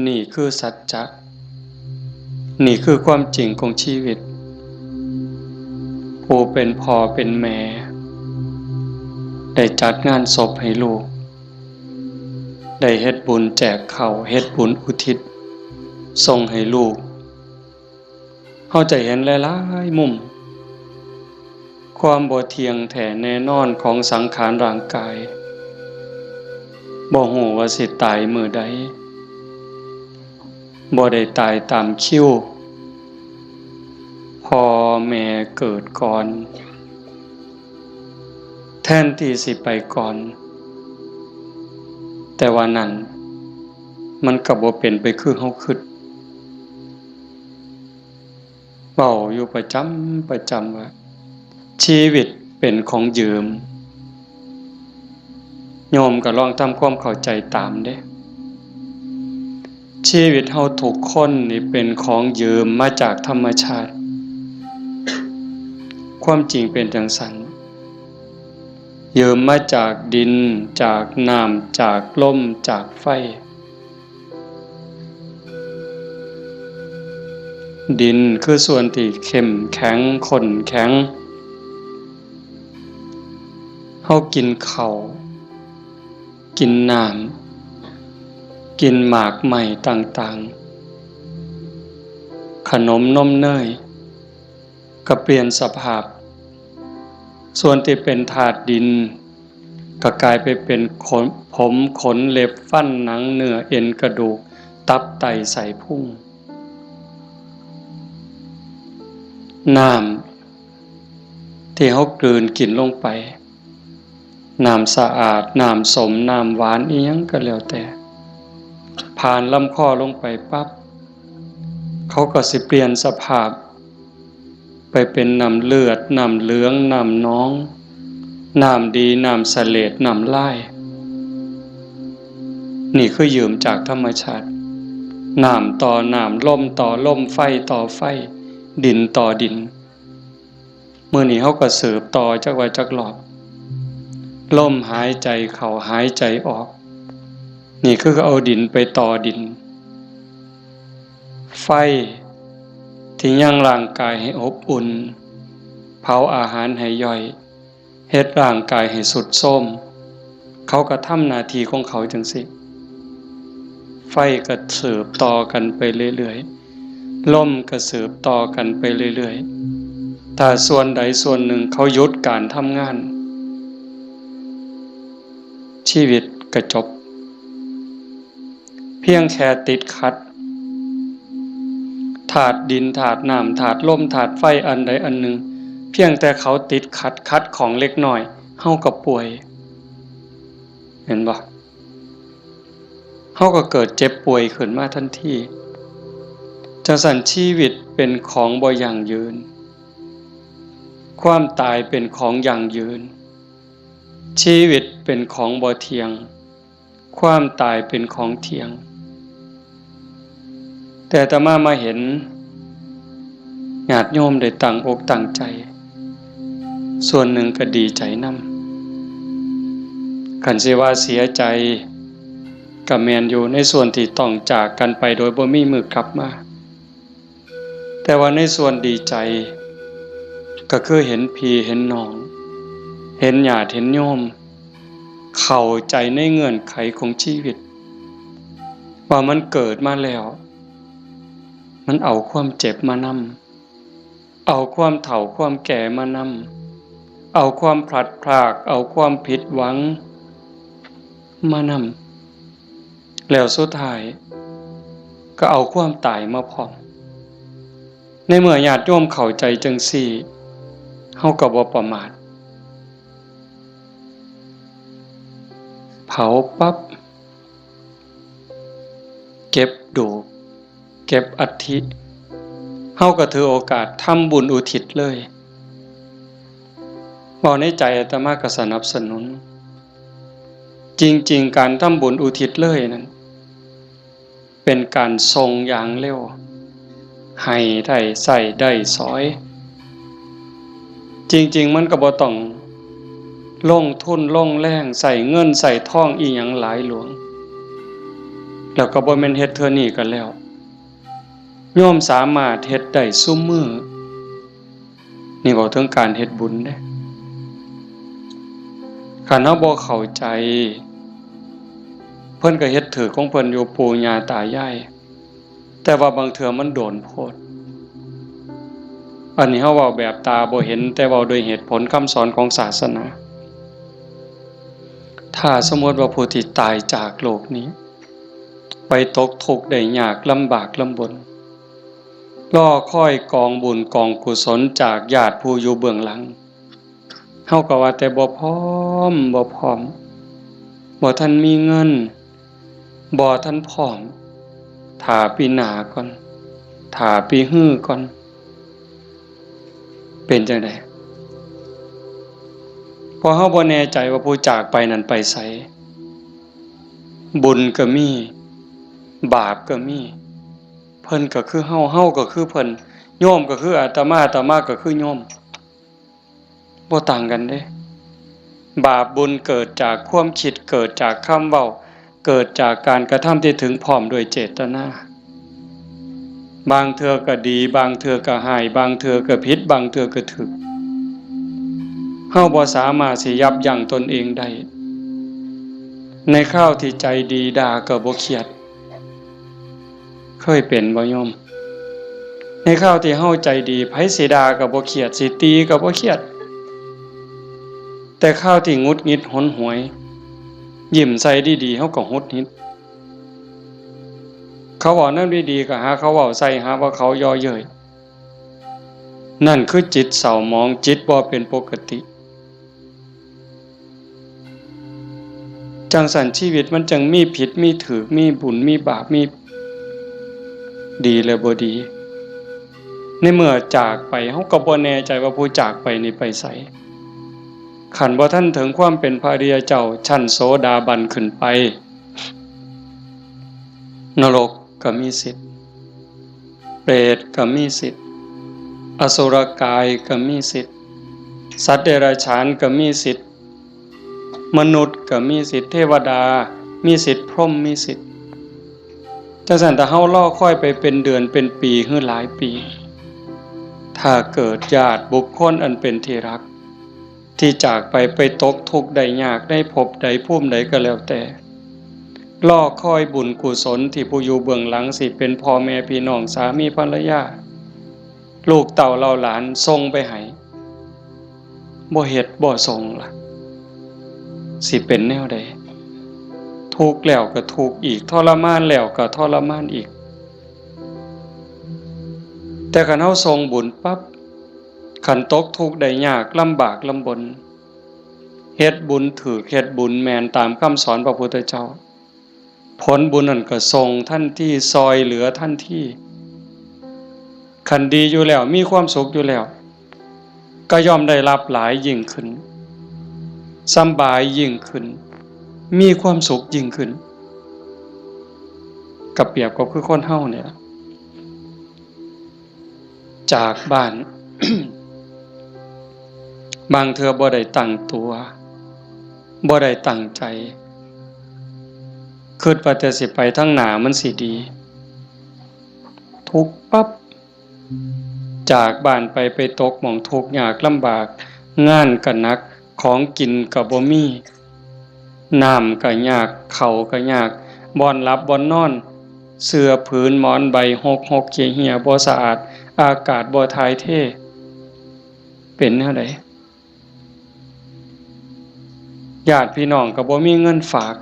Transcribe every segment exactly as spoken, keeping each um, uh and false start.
นี่คือสัจจะ นี่คือความจริงของชีวิต ผู้เป็นพ่อเป็นแม่ ได้จัดงานศพให้ลูก ได้เฮ็ดบุญแจกข้าว เฮ็ดบุญอุทิศส่งให้ลูก เฮาจะเห็นหลายๆมุม ความบ่เที่ยงแท้แน่นอนของสังขารร่างกาย บ่ฮู้ว่าสิตายมื้อใด บ่ได้ตายตามคิว พ่อแม่เกิดก่อน แทนที่สิไปก่อน แต่ว่านั่นมันก็บ่เป็นไปคือเฮาคิด เว้าอยู่ประจำประจำว่า ชีวิตเป็นของยืม โยมก็ลองทำความเข้าใจตามเด้ ชีวิตเฮาทุกคนนี่เป็นของยืมมาจากธรรมชาติ ความจริงเป็นจั่งซั้น ยืมมาจากดิน จากน้ำ จากลม จากไฟ ดินคือส่วนที่เข้มแข็ง ข้นแข็ง เฮากินข้าว กินน้ำ กินหมากไม้ต่างๆ ขนมนมเนย ก็เปลี่ยนสภาพ ส่วนที่เป็นธาตุดิน ก็กลายไปเป็นขน ผม ขน เล็บ ฟัน หนัง เนื้อ เอ็น กระดูก ตับ ไต ไส้พุง น้ำที่เฮากลืนกินลงไป น้ำสะอาด น้ำส้ม น้ำหวาน อิหยังก็แล้วแต่ ผ่านลำคอลงไปปั๊บ เขาก็สิเปลี่ยนสภาพ ไปเป็นน้ำเลือด น้ำเหลือง น้ำหนอง น้ำดี น้ำเสลด น้ำลาย นี่คือยืมจากธรรมชาติ น้ำต่อน้ำ ลมต่อลม ไฟต่อไฟ ดินต่อดิน มื้อนี้เฮาก็สืบต่อจักว่าจักรอบ ลมหายใจเข้าหายใจออก นี่คือเอาดินไปต่อดิน ไฟที่ยังร่างกายให้อบอุ่น เผาอาหารให้ย่อย เฮ็ดร่างกายให้ทรุดโทรม เขาก็ทำหน้าที่ของเขาจั่งซี้ ไฟก็สืบต่อกันไปเรื่อยๆ ลมก็สืบต่อกันไปเรื่อยๆ ถ้าส่วนใดส่วนหนึ่งเขาหยุดการทำงาน ชีวิตก็จบ เพียงแค่ติดขัด ธาตุดิน ธาตุน้ำ ธาตุลม ธาตุไฟ อันใดอันหนึ่ง เพียงแต่เขาติดขัด ขัดข้องเล็กน้อย เฮาก็ป่วย เห็นบ่ เฮาก็เกิดเจ็บป่วยขึ้นมาทันที จั่งซั้นชีวิตเป็นของบ่ยั่งยืน ความตายเป็นของยั่งยืน ชีวิตเป็นของบ่เที่ยง ความตายเป็นของเที่ยง แต่อาตมามาเห็นญาติโยมได้ตั้งอกตั้งใจ ส่วนหนึ่งก็ดีใจนำ คันสิว่าเสียใจก็แม่นอยู่ ในส่วนที่ต้องจากกันไปโดยบ่มีมื้อกลับมา แต่ว่าในส่วนดีใจ ก็คือเห็นพี่เห็นน้อง เห็นญาติเห็นโยม เข้าใจในเงื่อนไขของชีวิต ว่ามันเกิดมาแล้ว มันเอาความเจ็บมานำ เอาความเฒ่าความแก่มานำ เอาความพลัดพราก เอาความผิดหวังมานำ แล้วสุดท้ายก็เอาความตายมาพร้อม ในเมื่อญาติโยมเข้าใจจั่งซี้ เฮาก็บ่ประมาท เผาปั๊บ เก็บดูก เก็บอัฐิ เฮาก็ถือโอกาสทำบุญอุทิศเลย เว้าในใจอาตมาก็สนับสนุน จริงๆ การทำบุญอุทิศเลยนั่น เป็นการส่งอย่างเร็ว ให้ได้ใช้ได้สอย จริงๆ มันก็บ่ต้องลงทุนลงแรง ใช้เงินใช้ทองอิหยังหลายหลวง แล้วก็บ่แม่นเฮ็ดเทื่อนี้ก็แล้ว โยมสามารถเฮ็ดได้ซุมื้อ นี่เว้าถึงการเฮ็ดบุญเด้ คันเฮาบ่เข้าใจ เพิ่นก็เฮ็ดถืกของเพิ่นอยู่ ปู่ย่าตายาย แต่ว่าบางเทื่อมันโดนโพด อันนี้เฮาเว้าแบบตาบ่เห็น แต่เว้าโดยเหตุผลคำสอนของศาสนา ถ้าสมมติว่าผู้ที่ตายจากโลกนี้ ไปตกทุกข์ได้ยากลำบากลำบน รอคอยกองบุญกองกุศลจากญาติผู้อยู่เบื้องหลัง เฮาก็ว่าแต่บ่พร้อม บ่พร้อม บ่ทันมีเงิน บ่ทันพร้อม ถ้าปีหน้าก่อน ถ้าปีฮือก่อน เป็นจั่งใด เพราะเฮาบ่แน่ใจว่าผู้จากไปนั้นไปไส บุญก็มี บาปก็มี เพิ่นก็คือเฮา เฮาก็คือเพิ่น โยมก็คืออาตมา อาตมาก็คือโยม บ่ต่างกันเด้ บาปบุญเกิดจากความคิด เกิดจากคำเว้า เกิดจากการกระทำที่ถึงพร้อมด้วยเจตนา บางเทื่อก็ดี บางเทื่อก็ฮ้าย บางเทื่อก็ผิด บางเทื่อก็ถูก เฮาบ่สามารถสิยับยั้งตนเองได้ ในคราวที่ใจดีด่าก็บ่เครียด เคยเป็นบ่โยม ในคราวที่เฮาใจดี ไผสิด่าก็บ่เครียด สิตีก็บ่เครียด แต่คราวที่หงุดหงิดหนหวย ยิ้มใส่ดีๆ เฮาก็หงุดหงิด เขาเว้าแนวดีๆ ก็หาเขาเว้าใส่ หาว่าเขาเยาะเย้ย นั่นคือจิตเศร้าหมอง จิตบ่เป็นปกติ จั่งซั้นชีวิตมันจั่งมีผิดมีถูก มีบุญมีบาป มีดีและบ่ดี ในเมื่อจากไป เฮาก็บ่แน่ใจว่าผู้จากไปนี่ไปไส คันบ่ทันถึงความเป็นพระอริยเจ้าชั้นโสดาบันขึ้นไป นรกก็มีสิทธิ์ เปรตก็มีสิทธิ์ อสุรกายก็มีสิทธิ์ สัตว์เดรัจฉานก็มีสิทธิ์ มนุษย์ก็มีสิทธิ์ เทวดามีสิทธิ์ พรหมมีสิทธิ์ จั่งซั้นถ้าเฮารอคอยไปเป็นเดือนเป็นปีหรือหลายปี ถ้าเกิดญาติบุคคลอันเป็นที่รัก ที่จากไป ไปตกทุกข์ได้ยากในภพใดภูมิใดก็แล้วแต่ รอคอยบุญกุศลที่ผู้อยู่เบื้องหลัง สิเป็นพ่อแม่พี่น้อง สามีภรรยา ลูกเต้าเหล่าหลานส่งไปให้ บ่เฮ็ดบ่ส่งล่ะ สิเป็นแนวใด ทุกข์แล้วก็ทุกข์อีก ทรมานแล้วก็ทรมานอีก แต่คันเฮาส่งบุญปั๊บ คันตกทุกข์ได้ยากลำบากลำบน เฮ็ดบุญถูก เฮ็ดบุญแม่นตามคำสอนพระพุทธเจ้า ผลบุญนั่นก็ส่งทันที ซ่อยเหลือทันที คันดีอยู่แล้ว มีความสุขอยู่แล้ว ก็ย่อมได้รับหลายยิ่งขึ้น สำบายยิ่งขึ้น มีความสุขยิ่งขึ้น ก็เปรียบกับคือคนเฮาเนี่ย จากบ้าน บางเทื่อบ่ได้ตั้งตัว บ่ได้ตั้งใจ คิดว่าแต่สิไปทางหน้ามันสิดี ทุกข์ปั๊บ จากบ้านไป ไปตกหม่องทุกข์ยากลำบาก งานก็หนัก ของกินก็บ่มี น้ำก็ยาก ข้าวก็ยาก บ่อนหลับบ่อนนอน เสื่อผืนหมอนใบหกหกเหี่ยๆ บ่สะอาด อากาศบ่ถ่ายเท เป็นแนวใด ญาติพี่น้องก็บ่มีเงินฝาก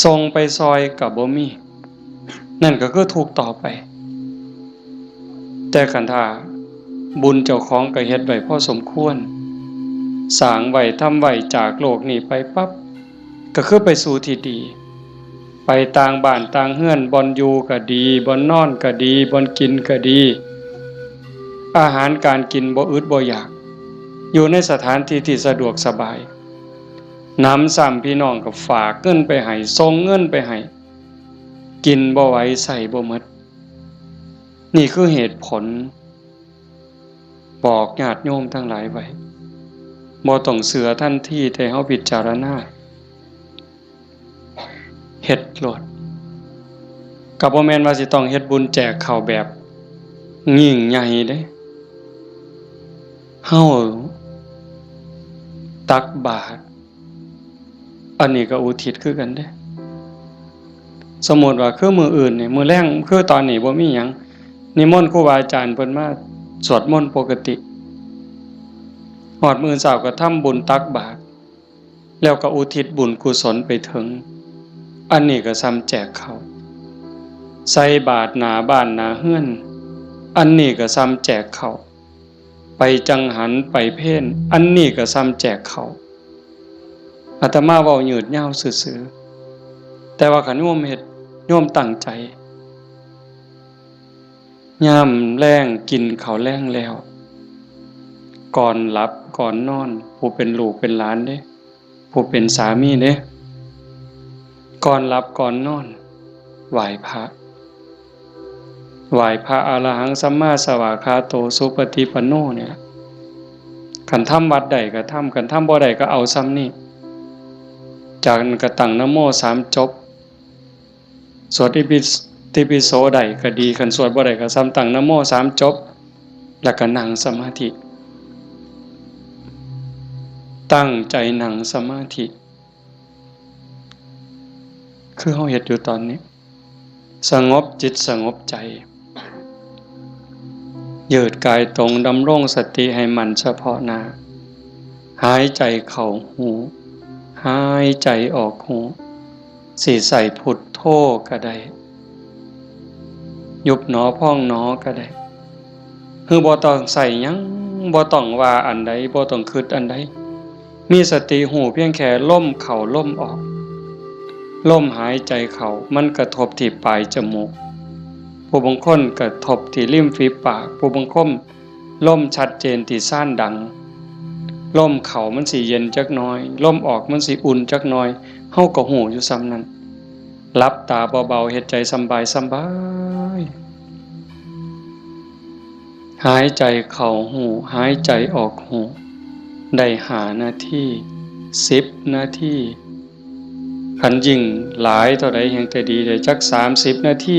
ส่งไปซ่อยก็บ่มี นั่นก็คือทุกข์ต่อไป แต่คันถ้าบุญเจ้าของก็เฮ็ดไว้พอสมควร สร้างไว้ ทำไว้ จากโลกนี้ไปปั๊บ ก็คือไปสู่ที่ดี ไปต่างบ้านต่างเฮือน บ่อนอยู่ก็ดี บ่อนนอนก็ดี บ่อนกินก็ดี อาหารการกินบ่อึดบ่อยาก อยู่ในสถานที่ที่สะดวกสบาย หนำซ้ำพี่น้องก็ฝากเงินไปให้ ส่งเงินไปให้ กินบ่ไหว ใช้บ่หมด นี่คือเหตุผล บอกญาติโยมทั้งหลายไว้ บ่ต้องเชื่อทันที แต่เฮาพิจารณา เฮ็ดโลด ก็บ่แม่นว่าสิต้องเฮ็ดบุญแจกข้าวแบบยิ่งใหญ่เด้ เฮาตักบาตร อันนี้ก็อุทิศคือกันเด้ สมมุติว่าคือมื้ออื่นนี่ มื้อแลง คือตอนนี้บ่มีหยัง นิมนต์ครูบาอาจารย์เพิ่นมาสวดมนต์ปกติ ฮอดมื้อเช้าก็ทำบุญตักบาตร แล้วก็อุทิศบุญกุศลไปถึง อันนี้ก็ส่ำแจกข้าว ใส่บาตรหน้าบ้านหน้าเฮือน อันนี้ก็ส่ำแจกข้าว ไปจังหันไปเพล อันนี้ก็ส่ำแจกข้าว อาตมาเว้ายืดยาวซื่อๆ แต่ว่าคันโยมเฮ็ด โยมตั้งใจ ยามแลงกินข้าวแลงแล้ว ก่อนหลับก่อนนอน ผู้เป็นลูกเป็นหลานเด้ ผู้เป็นสามีเด้ ก่อนหลับก่อนนอน ไหว้พระ ไหว้พระอรหังสัมมาสวากขาโตสุปฏิปันโนเนี่ย คันทำวัดใดก็ทำ คันทำบ่ได้ก็เอาส่ำนี้ จากนั้นก็ตั้งนะโมสามจบ สวดอิติปิโสได้ก็ดี คันสวดบ่ได้ก็ส่ำตั้งนะโมสามจบ แล้วก็นั่งสมาธิ ตั้งใจนั่งสมาธิ คือเฮาเฮ็ดอยู่ตอนนี้ สงบจิตสงบใจ ยืดกายตรง ดำรงสติให้มั่นเฉพาะหน้า หายใจเข้าฮู้ หายใจออกฮู้ สิใส่พุทโธก็ได้ ยุบหนอพองหนอก็ได้ คือบ่ต้องใส่หยัง บ่ต้องว่าอันใด บ่ต้องคิดอันใด มีสติฮู้เพียงแค่ลมเข้าลมออก ลมหายใจเข้ามันกระทบที่ปลายจมูก ผู้บางคนกระทบที่ริมฝีปาก ผู้บางคนลมชัดเจนที่ซานดัง ลมเข้ามันสิเย็นจักหน่อย ลมออกมันสิอุ่นจักหน่อย เฮาก็ฮู้อยู่ส่ำนั้น หลับตาเบาๆ เฮ็ดใจสำบายสำบาย หายใจเข้าฮู้ หายใจออกฮู้ ได้ห้านาที สิบนาที คันยิ่งหลายเท่าใดแฮ่งแต่ดี ได้จักสามสิบนาที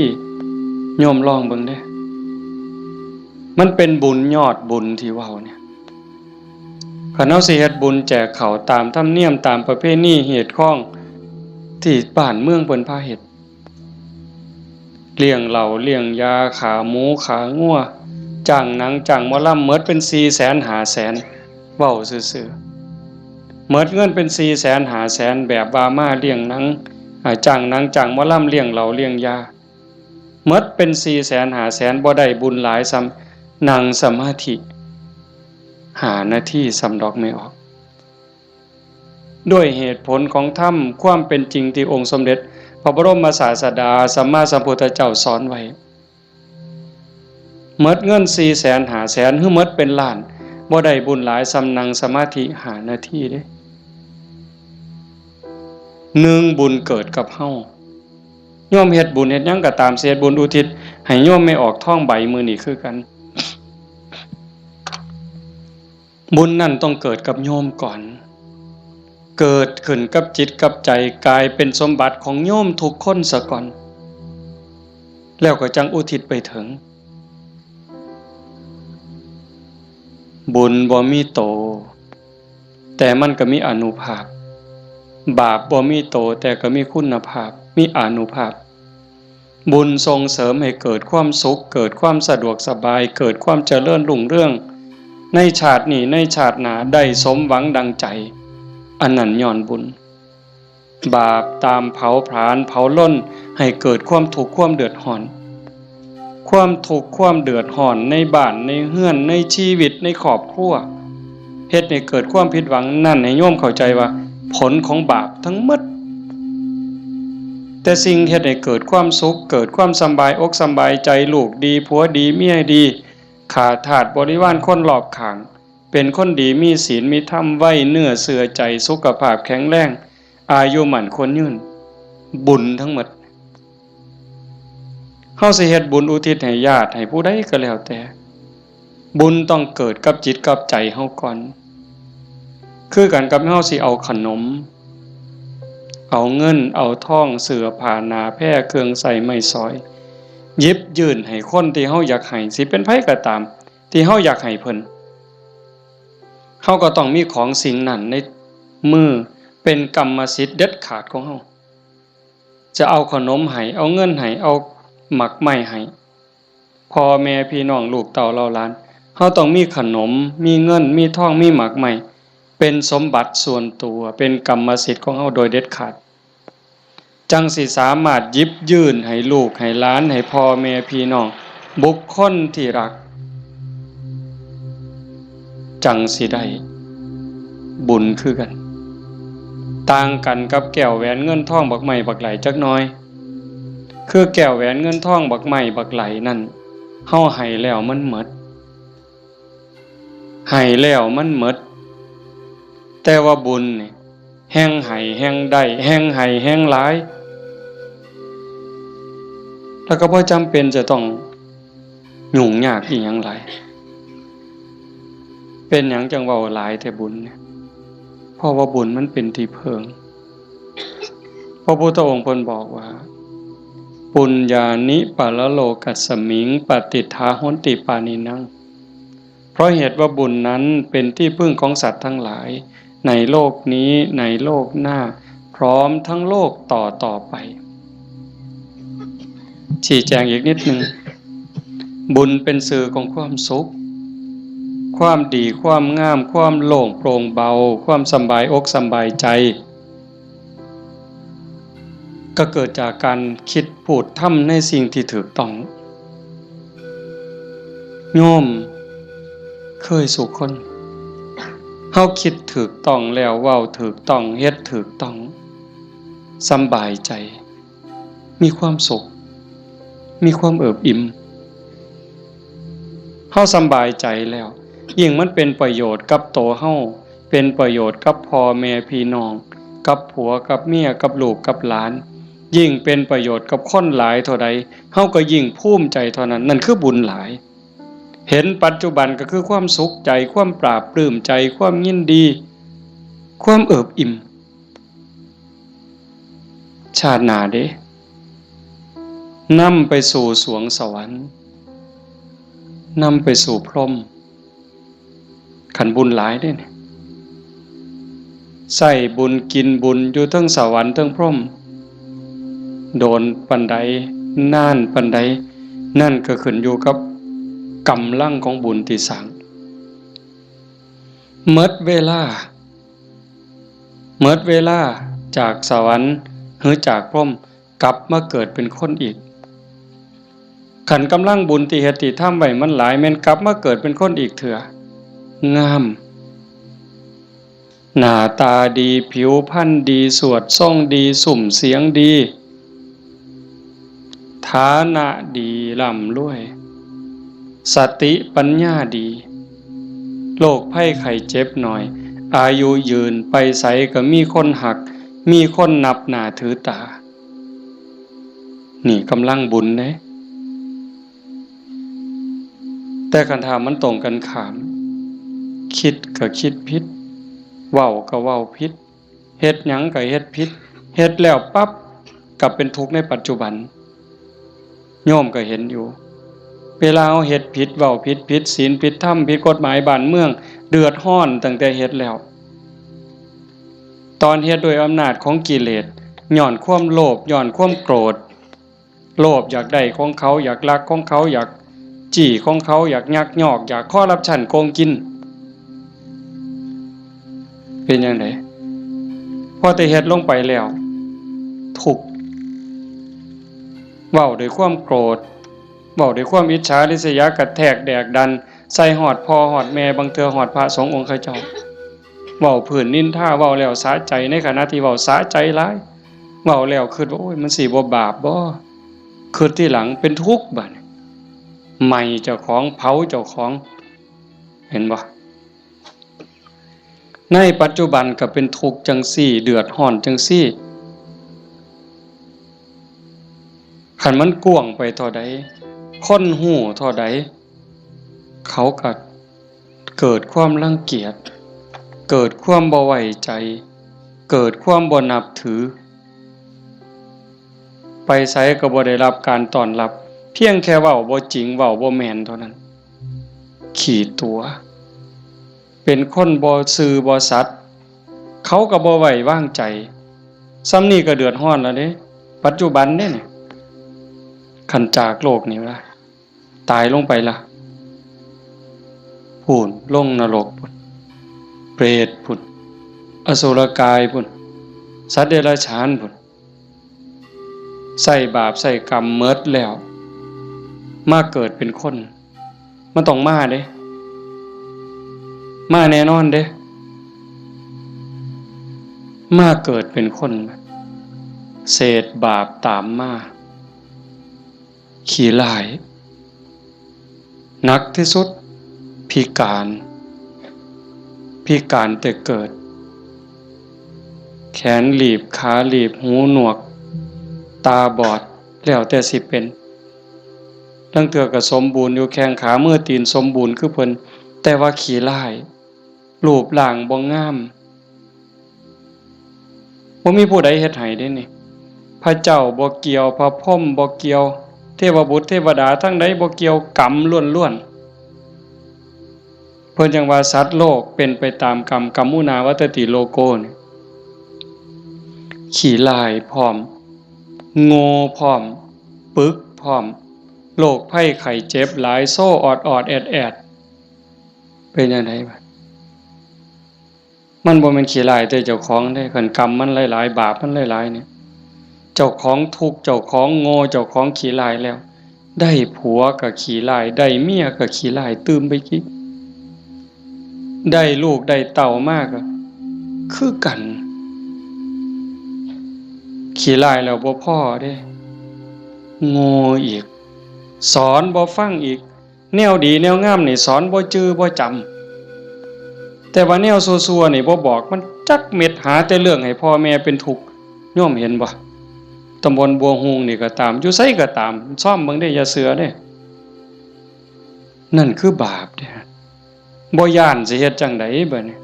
โยมลองเบิ่งเด้ มันเป็นบุญยอดบุญที่เว้าเนี่ย คันเฮาสิเฮ็ดบุญแจกข้าวตามธรรมเนียม ตามประเพณีฮีตคองที่บ้านเมืองเพิ่นพาเฮ็ด เลี้ยงเหล้าเลี้ยงยา ฆ่าหมูฆ่างัว จ้างหนังจ้างหมอลำ หมดเป็นสี่แสนห้าแสน เว้าซื่อๆ หมดเงินเป็นสี่แสนห้าแสน แบบว่ามาเลี้ยงหนัง อ่า จ้างหนังจ้างหมอลำ เลี้ยงเหล้าเลี้ยงยา หมดเป็นสี่แสนห้าแสน บ่ได้บุญหลายส่ำนั่งสมาธิห้านาทีส่ำดอก แม่ออก ด้วยเหตุผลของธรรม ความเป็นจริงที่องค์สมเด็จพระบรมศาสดาสัมมาสัมพุทธเจ้าสอนไว้ หมดเงินสี่แสนห้าแสน หรือหมดเป็นล้าน บ่ได้บุญหลายส่ำนั่งสมาธิห้านาทีเด้ หนึ่ง บุญเกิดกับเฮา โยมเฮ็ดบุญเฮ็ดหยังก็ตาม สิเฮ็ดบุญอุทิศให้โยมแม่ออกทองใบมื้อนี้คือกัน บุญนั่นต้องเกิดกับโยมก่อน เกิดขึ้นกับจิตกับใจ กลายเป็นสมบัติของโยมทุกคนซะก่อน แล้วก็จั่งอุทิศไปถึง บุญบ่มีโต แต่มันก็มีอานุภาพ บาปบ่มีโต แต่ก็มีคุณภาพ มีอานุภาพ บุญส่งเสริมให้เกิดความสุข เกิดความสะดวกสบาย เกิดความเจริญรุ่งเรือง ในชาตินี้ ในชาติหน้า ได้สมหวังดังใจ อันนั้นย้อนบุญ บาปตามเผาผลาญเผาลนให้เกิดความทุกข์ความเดือดร้อน ความทุกข์ความเดือดร้อนในบ้านในเฮือนในชีวิตในครอบครัว เฮ็ดให้เกิดความผิดหวัง นั่นให้โยมเข้าใจว่าผลของบาปทั้งหมด แต่สิ่งเฮ็ดให้เกิดความสุข เกิดความสำบายอกสำบายใจ ลูกดีผัวดีเมียดี ข้าทาสบริวารคนรอบข้าง เป็นคนดีมีศีลมีธรรม ไว้เนื้อเชื่อใจ สุขภาพแข็งแรง อายุมั่นขวัญยืน บุญทั้งหมด เฮาสิเฮ็ดบุญอุทิศให้ญาติให้ผู้ใดก็แล้วแต่ บุญต้องเกิดกับจิตกับใจเฮาก่อน คือกันกับเฮาสิเอาขนม เอาเงินเอาทอง เสื้อผ้าหน้าแพร เครื่องใช้ไม้สอย หยิบยื่นให้คนที่เฮาอยากให้ สิเป็นไผก็ตาม ที่เฮาอยากให้เพิ่น เฮาก็ต้องมีของสิ่งนั้นในมือ เป็นกรรมสิทธิ์เด็ดขาดของเฮา จะเอาขนมให้ เอาเงินให้ เอาหมากไม้ให้ พ่อแม่พี่น้องลูกเต้าเหล่าหลาน เฮาต้องมีขนม มีเงิน มีทอง มีหมากไม้ เป็นสมบัติส่วนตัว เป็นกรรมสิทธิ์ของเฮาโดยเด็ดขาด จั่งสิสามารถหยิบยื่นให้ลูกให้หลาน ให้พ่อแม่พี่น้อง บุคคลที่รัก จั่งสิได้บุญคือกัน ต่างกันกับแก้วแหวนเงินทองบักไม้บักไหลจักหน่อย คือแก้วแหวนเงินทองบักไม้บักไหลนั่น เฮาให้แล้วมันหมด ให้แล้วมันหมด แต่ว่าบุญนี่ แฮ่งให้แฮ่งได้ แฮ่งให้แฮ่งหลาย แล้วก็บ่จำเป็นจะต้องยุ่งยากอีหยังหลาย เป็นหยังจั่งเว้าหลายแต่บุญเนี่ย เพราะว่าบุญมันเป็นที่เพิ่ง พระพุทธองค์เพิ่นบอกว่า ปุญญานิปะระโลกัสสมิง ปะติฏฐาหอนติปานินัง เพราะเหตุว่าบุญนั้นเป็นที่พึ่งของสัตว์ทั้งหลาย ในโลกนี้ ในโลกหน้า พร้อมทั้งโลกต่อต่อไป ชี้แจงอีกนิดหนึ่ง บุญเป็นสื่อของความสุข ความดี ความงาม ความโล่งโปร่งเบา ความสำบายอกสำบายใจ ก็เกิดจากการคิดพูดทำในสิ่งที่ถูกต้อง โยมเคยสู่คน เฮาคิดถูกต้องแล้ว เว้าถูกต้อง เฮ็ดถูกต้อง สำบายใจ มีความสุข มีความเอิบอิ่ม เฮาสำบายใจแล้ว ยิ่งมันเป็นประโยชน์กับตัวเฮา เป็นประโยชน์กับพ่อแม่พี่น้อง กับผัวกับเมีย กับลูกกับหลาน ยิ่งเป็นประโยชน์กับคนหลายเท่าใด เฮาก็ยิ่งภูมิใจเท่านั้น นั่นคือบุญหลาย เห็นปัจจุบันก็คือความสุขใจ ความปลาบปลื้มใจ ความยินดี ความเอิบอิ่ม ชาติหน้าเด้ นำไปสู่สวงสวรรค์ นำไปสู่พรหม คันบุญหลายเด้เนี่ย ใช้บุญกินบุญอยู่เทิงสวรรค์เทิงพรหม โดนปานใด นานปานใด นั่นก็ขึ้นอยู่กับกำลังของบุญที่สร้าง หมดเวลา หมดเวลาจากสวรรค์หรือจากพรหม กลับมาเกิดเป็นคนอีก คันกำลังบุญที่เฮ็ดที่ทำไว้มันหลาย แม่นกลับมาเกิดเป็นคนอีกเทื่อ งาม หน้าตาดี ผิวพรรณดี สวดทรงดี ซุ่มเสียงดี ฐานะดี ร่ำรวย สติปัญญาดี โรคภัยไข้เจ็บน้อย อายุยืน ไปไสก็มีคนฮัก มีคนนับหน้าถือตา นี่กำลังบุญเด้ แต่คันถ้ามันตรงกันข้าม คิดก็คิดผิด เว้าก็เว้าผิด เฮ็ดหยังก็เฮ็ดผิด เฮ็ดแล้วปั๊บ กลับเป็นทุกข์ในปัจจุบัน โยมก็เห็นอยู่ เวลาเฮาเฮ็ดผิด เว้าผิด ผิดศีล ผิดธรรม ผิดกฎหมายบ้านเมือง เดือดร้อนตั้งแต่เฮ็ดแล้ว ตอนเฮ็ดด้วยอำนาจของกิเลส ย้อนความโลภ ย้อนความโกรธ โลภอยากได้ของเขา อยากลักของเขา อยากจี้ของเขา อยากยักยอก อยากคอร์รัปชันโกงกิน เป็นจั่งใด พอแต่เฮ็ดลงไปแล้ว ทุกข์ เว้าด้วยความโกรธ เว้าด้วยความอิจฉาริษยา กระแทกแดกดัน ใส่ฮอดพ่อฮอดแม่ บางเทื่อฮอดพระสงฆ์องค์ข้าเจ้า เว้าพื้นนินทา เว้าแล้วสะใจ ในขณะที่เว้าสะใจหลาย เว้าแล้วคิดว่า โอ้ย มันสิบ่บาปบ่ คิดทีหลังเป็นทุกข์บัดนี้ ไหม้เจ้าของ เผาเจ้าของ เห็นบ่ ในปัจจุบันก็เป็นทุกข์จั่งซี้ เดือดร้อนจั่งซี้ คันมันกว้างไปเท่าใด คนฮู้เท่าใด เขาก็เกิดความรังเกียจ เกิดความบ่ไว้ใจ เกิดความบ่นับถือ ไปไสก็บ่ได้รับการต้อนรับ เพียงแค่เว้าบ่จริง เว้าบ่แม่นเท่านั้น ขี้ตั๋ว เป็นคนบ่ซื่อบ่สัตย์ เขาก็บ่ไว้วางใจ ส่ำนี้ก็เดือดร้อนแล้วเด้ ปัจจุบันเด้นี่ คันจากโลกนี้ละ ตายลงไปละ พู้น ลงนรกพู้น เปรตพู้น อสุรกายพู้น สัตว์เดรัจฉานพู้น ใช้บาปใช้กรรมหมดแล้ว มาเกิดเป็นคน มันต้องมาเด้ มาแน่นอนเด้ มาเกิดเป็นคน เศษบาปตามมา ขี้ร้าย หนักที่สุด พิการ พิการแต่เกิด แขนหลีบ ขาหลีบ หูหนวก ตาบอด แล้วแต่สิเป็น ลางเทื่อก็สมบูรณ์อยู่ แข้งขามือตีนสมบูรณ์คือเพิ่น แต่ว่าขี้ร้าย รูปร่างบ่งาม บ่มีผู้ใดเฮ็ดให้เด้นี่ พระเจ้าบ่เกี่ยว พระพรหมบ่เกี่ยว เทวบุตรเทวดาทั้งใดบ่เกี่ยว กรรมล้วนๆ เพิ่นจั่งว่าสัตว์โลกเป็นไปตามกรรม กัมมุนาวัตติโลโกนี่ ขี้ร้ายพร้อม โง่พร้อม ปึกพร้อม โรคภัยไข้เจ็บหลาย โซออดๆ แอดๆ เป็นจั่งใดบาด มันบ่แม่นขี้ร้ายแต่เจ้าของเด้ คันกรรมมันหลายๆ บาปมันหลายๆ เนี่ย เจ้าของทุกข์ เจ้าของโง่ เจ้าของขี้ร้ายแล้ว ได้ผัวก็ขี้ร้าย ได้เมียก็ขี้ร้ายตื่มไปอีก ได้ลูกได้เต้ามาก็คือกัน ขี้ร้ายแล้วบ่พอเด้ โง่อีก สอนบ่ฟังอีก แนวดีแนวงามนี่สอนบ่จื่อบ่จำ แต่ว่าแนวซั่วๆ นี่บ่บอกมันจักเม็ด หาแต่เรื่องให้พ่อแม่เป็นทุกข์ โยมเห็นบ่ ตำบลบัวฮูงนี่ก็ตาม อยู่ไสก็ตาม ซ่อมเบิ่งเด้ อย่าเชื่อเด้ นั่นคือบาปเด้ บ่ย้านสิเฮ็ดจั่งใดบัดนี้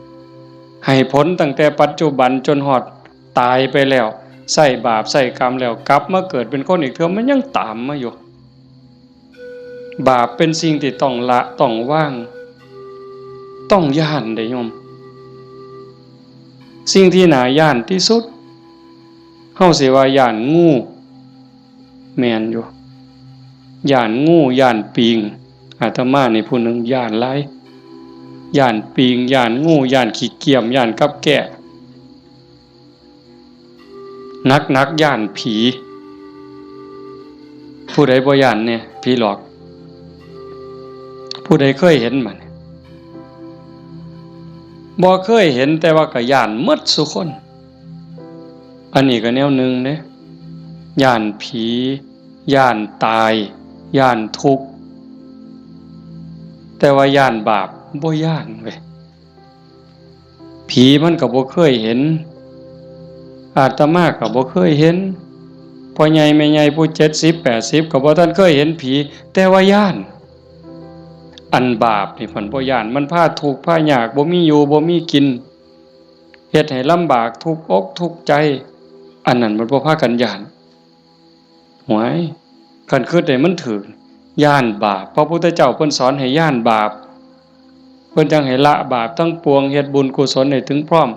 ให้ผลตั้งแต่ปัจจุบันจนฮอดตายไปแล้ว ใช้บาปใช้กรรมแล้ว กลับมาเกิดเป็นคนอีกเทื่อ มันยังตามมาอยู่ บาปเป็นสิ่งที่ต้องละ ต้องวาง ต้องย้านเด้โยม สิ่งที่น่าย้านที่สุด เฮาสิว่าย้านงู แม่นอยู่ ย้านงู ย้านปิง อาตมานี่ผู้หนึ่งย้านหลาย ย้านปิง ย้านงู ย้านขี้เกียม ย้านกับแก้ หนักๆ ย้านผี ผู้ใดบ่ย้านแน่ ผีหลอก ผู้ใดเคยเห็นบ่เนี่ย บ่เคยเห็น แต่ว่าก็ย้านหมดซุคน อันนี้ก็แนวหนึ่งเด้ ย้านผี ย้านตาย ย้านทุกข์ แต่ว่าย้านบาปบ่ย้านเว้ย ผีมันก็บ่เคยเห็น อาตมาก็บ่เคยเห็น พ่อใหญ่แม่ใหญ่ผู้เจ็ดสิบแปดสิบก็บ่ทันเคยเห็นผี แต่ว่าย้าน อันบาปนี่เพิ่นบ่ย้าน มันพาทุกข์พายาก บ่มีอยู่บ่มีกิน เฮ็ดให้ลำบากทุกข์อกทุกข์ใจ อันนั้นมันบ่พากันย้าน หวย คันคิดได้มันถืก ย้านบาป พระพุทธเจ้าเพิ่นสอนให้ย้านบาป เพิ่นจั่งให้ละบาปทั้งปวง เฮ็ดบุญกุศลให้ถึงพร้อม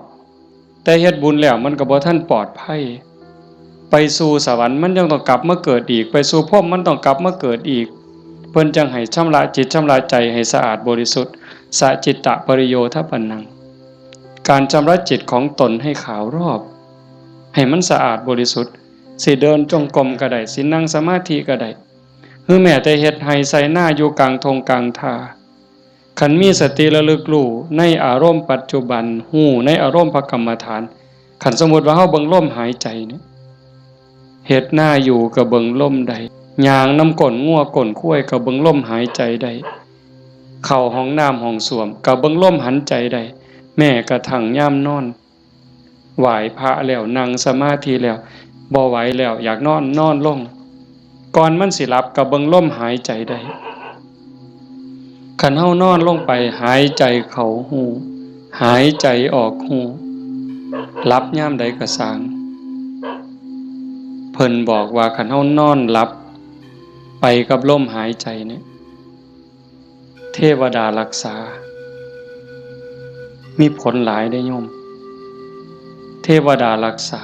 แต่เฮ็ดบุญแล้วมันก็บ่ทันปลอดภัย ไปสู่สวรรค์มันยังต้องกลับมาเกิดอีก ไปสู่พรหมมันต้องกลับมาเกิดอีก เพิ่นจั่งให้ชำระจิตชำระใจให้สะอาดบริสุทธิ์ สะจิตตะปริโยทปนัง การชำระจิตของตนให้ขาวรอบ ให้มันสะอาดบริสุทธิ์ สิเดินจงกรมก็ได้ สินั่งสมาธิก็ได้ หรือแม้แต่เฮ็ดไร่ไถนาอยู่กลางท่งกลางท่า คันมีสติระลึกรู้ในอารมณ์ปัจจุบัน รู้ในอารมณ์พระกรรมฐาน คันสมมุติว่าเฮาเบิ่งลมหายใจเนี่ย เฮ็ดนาอยู่ก็เบิ่งลมได้ ย่างนำก้นงัวก้นควายก็เบิ่งลมหายใจได้ เข้าห้องน้ำห้องส้วมก็เบิ่งลมหายใจได้ แม้กระทั่งยามนอน ไหว้พระแล้ว นั่งสมาธิแล้ว บ่ไหวแล้ว อยากนอน นอนลง ก่อนมันสิหลับก็เบิ่งลมหายใจได้ คันเฮานอนลงไป หายใจเข้ารู้ หายใจออกรู้ หลับยามใดก็ซ่าง เพิ่นบอกว่าคันเฮานอนหลับไปกับลมหายใจเนี่ย เทวดารักษา มีผลหลายเด้อโยม เทวดารักษา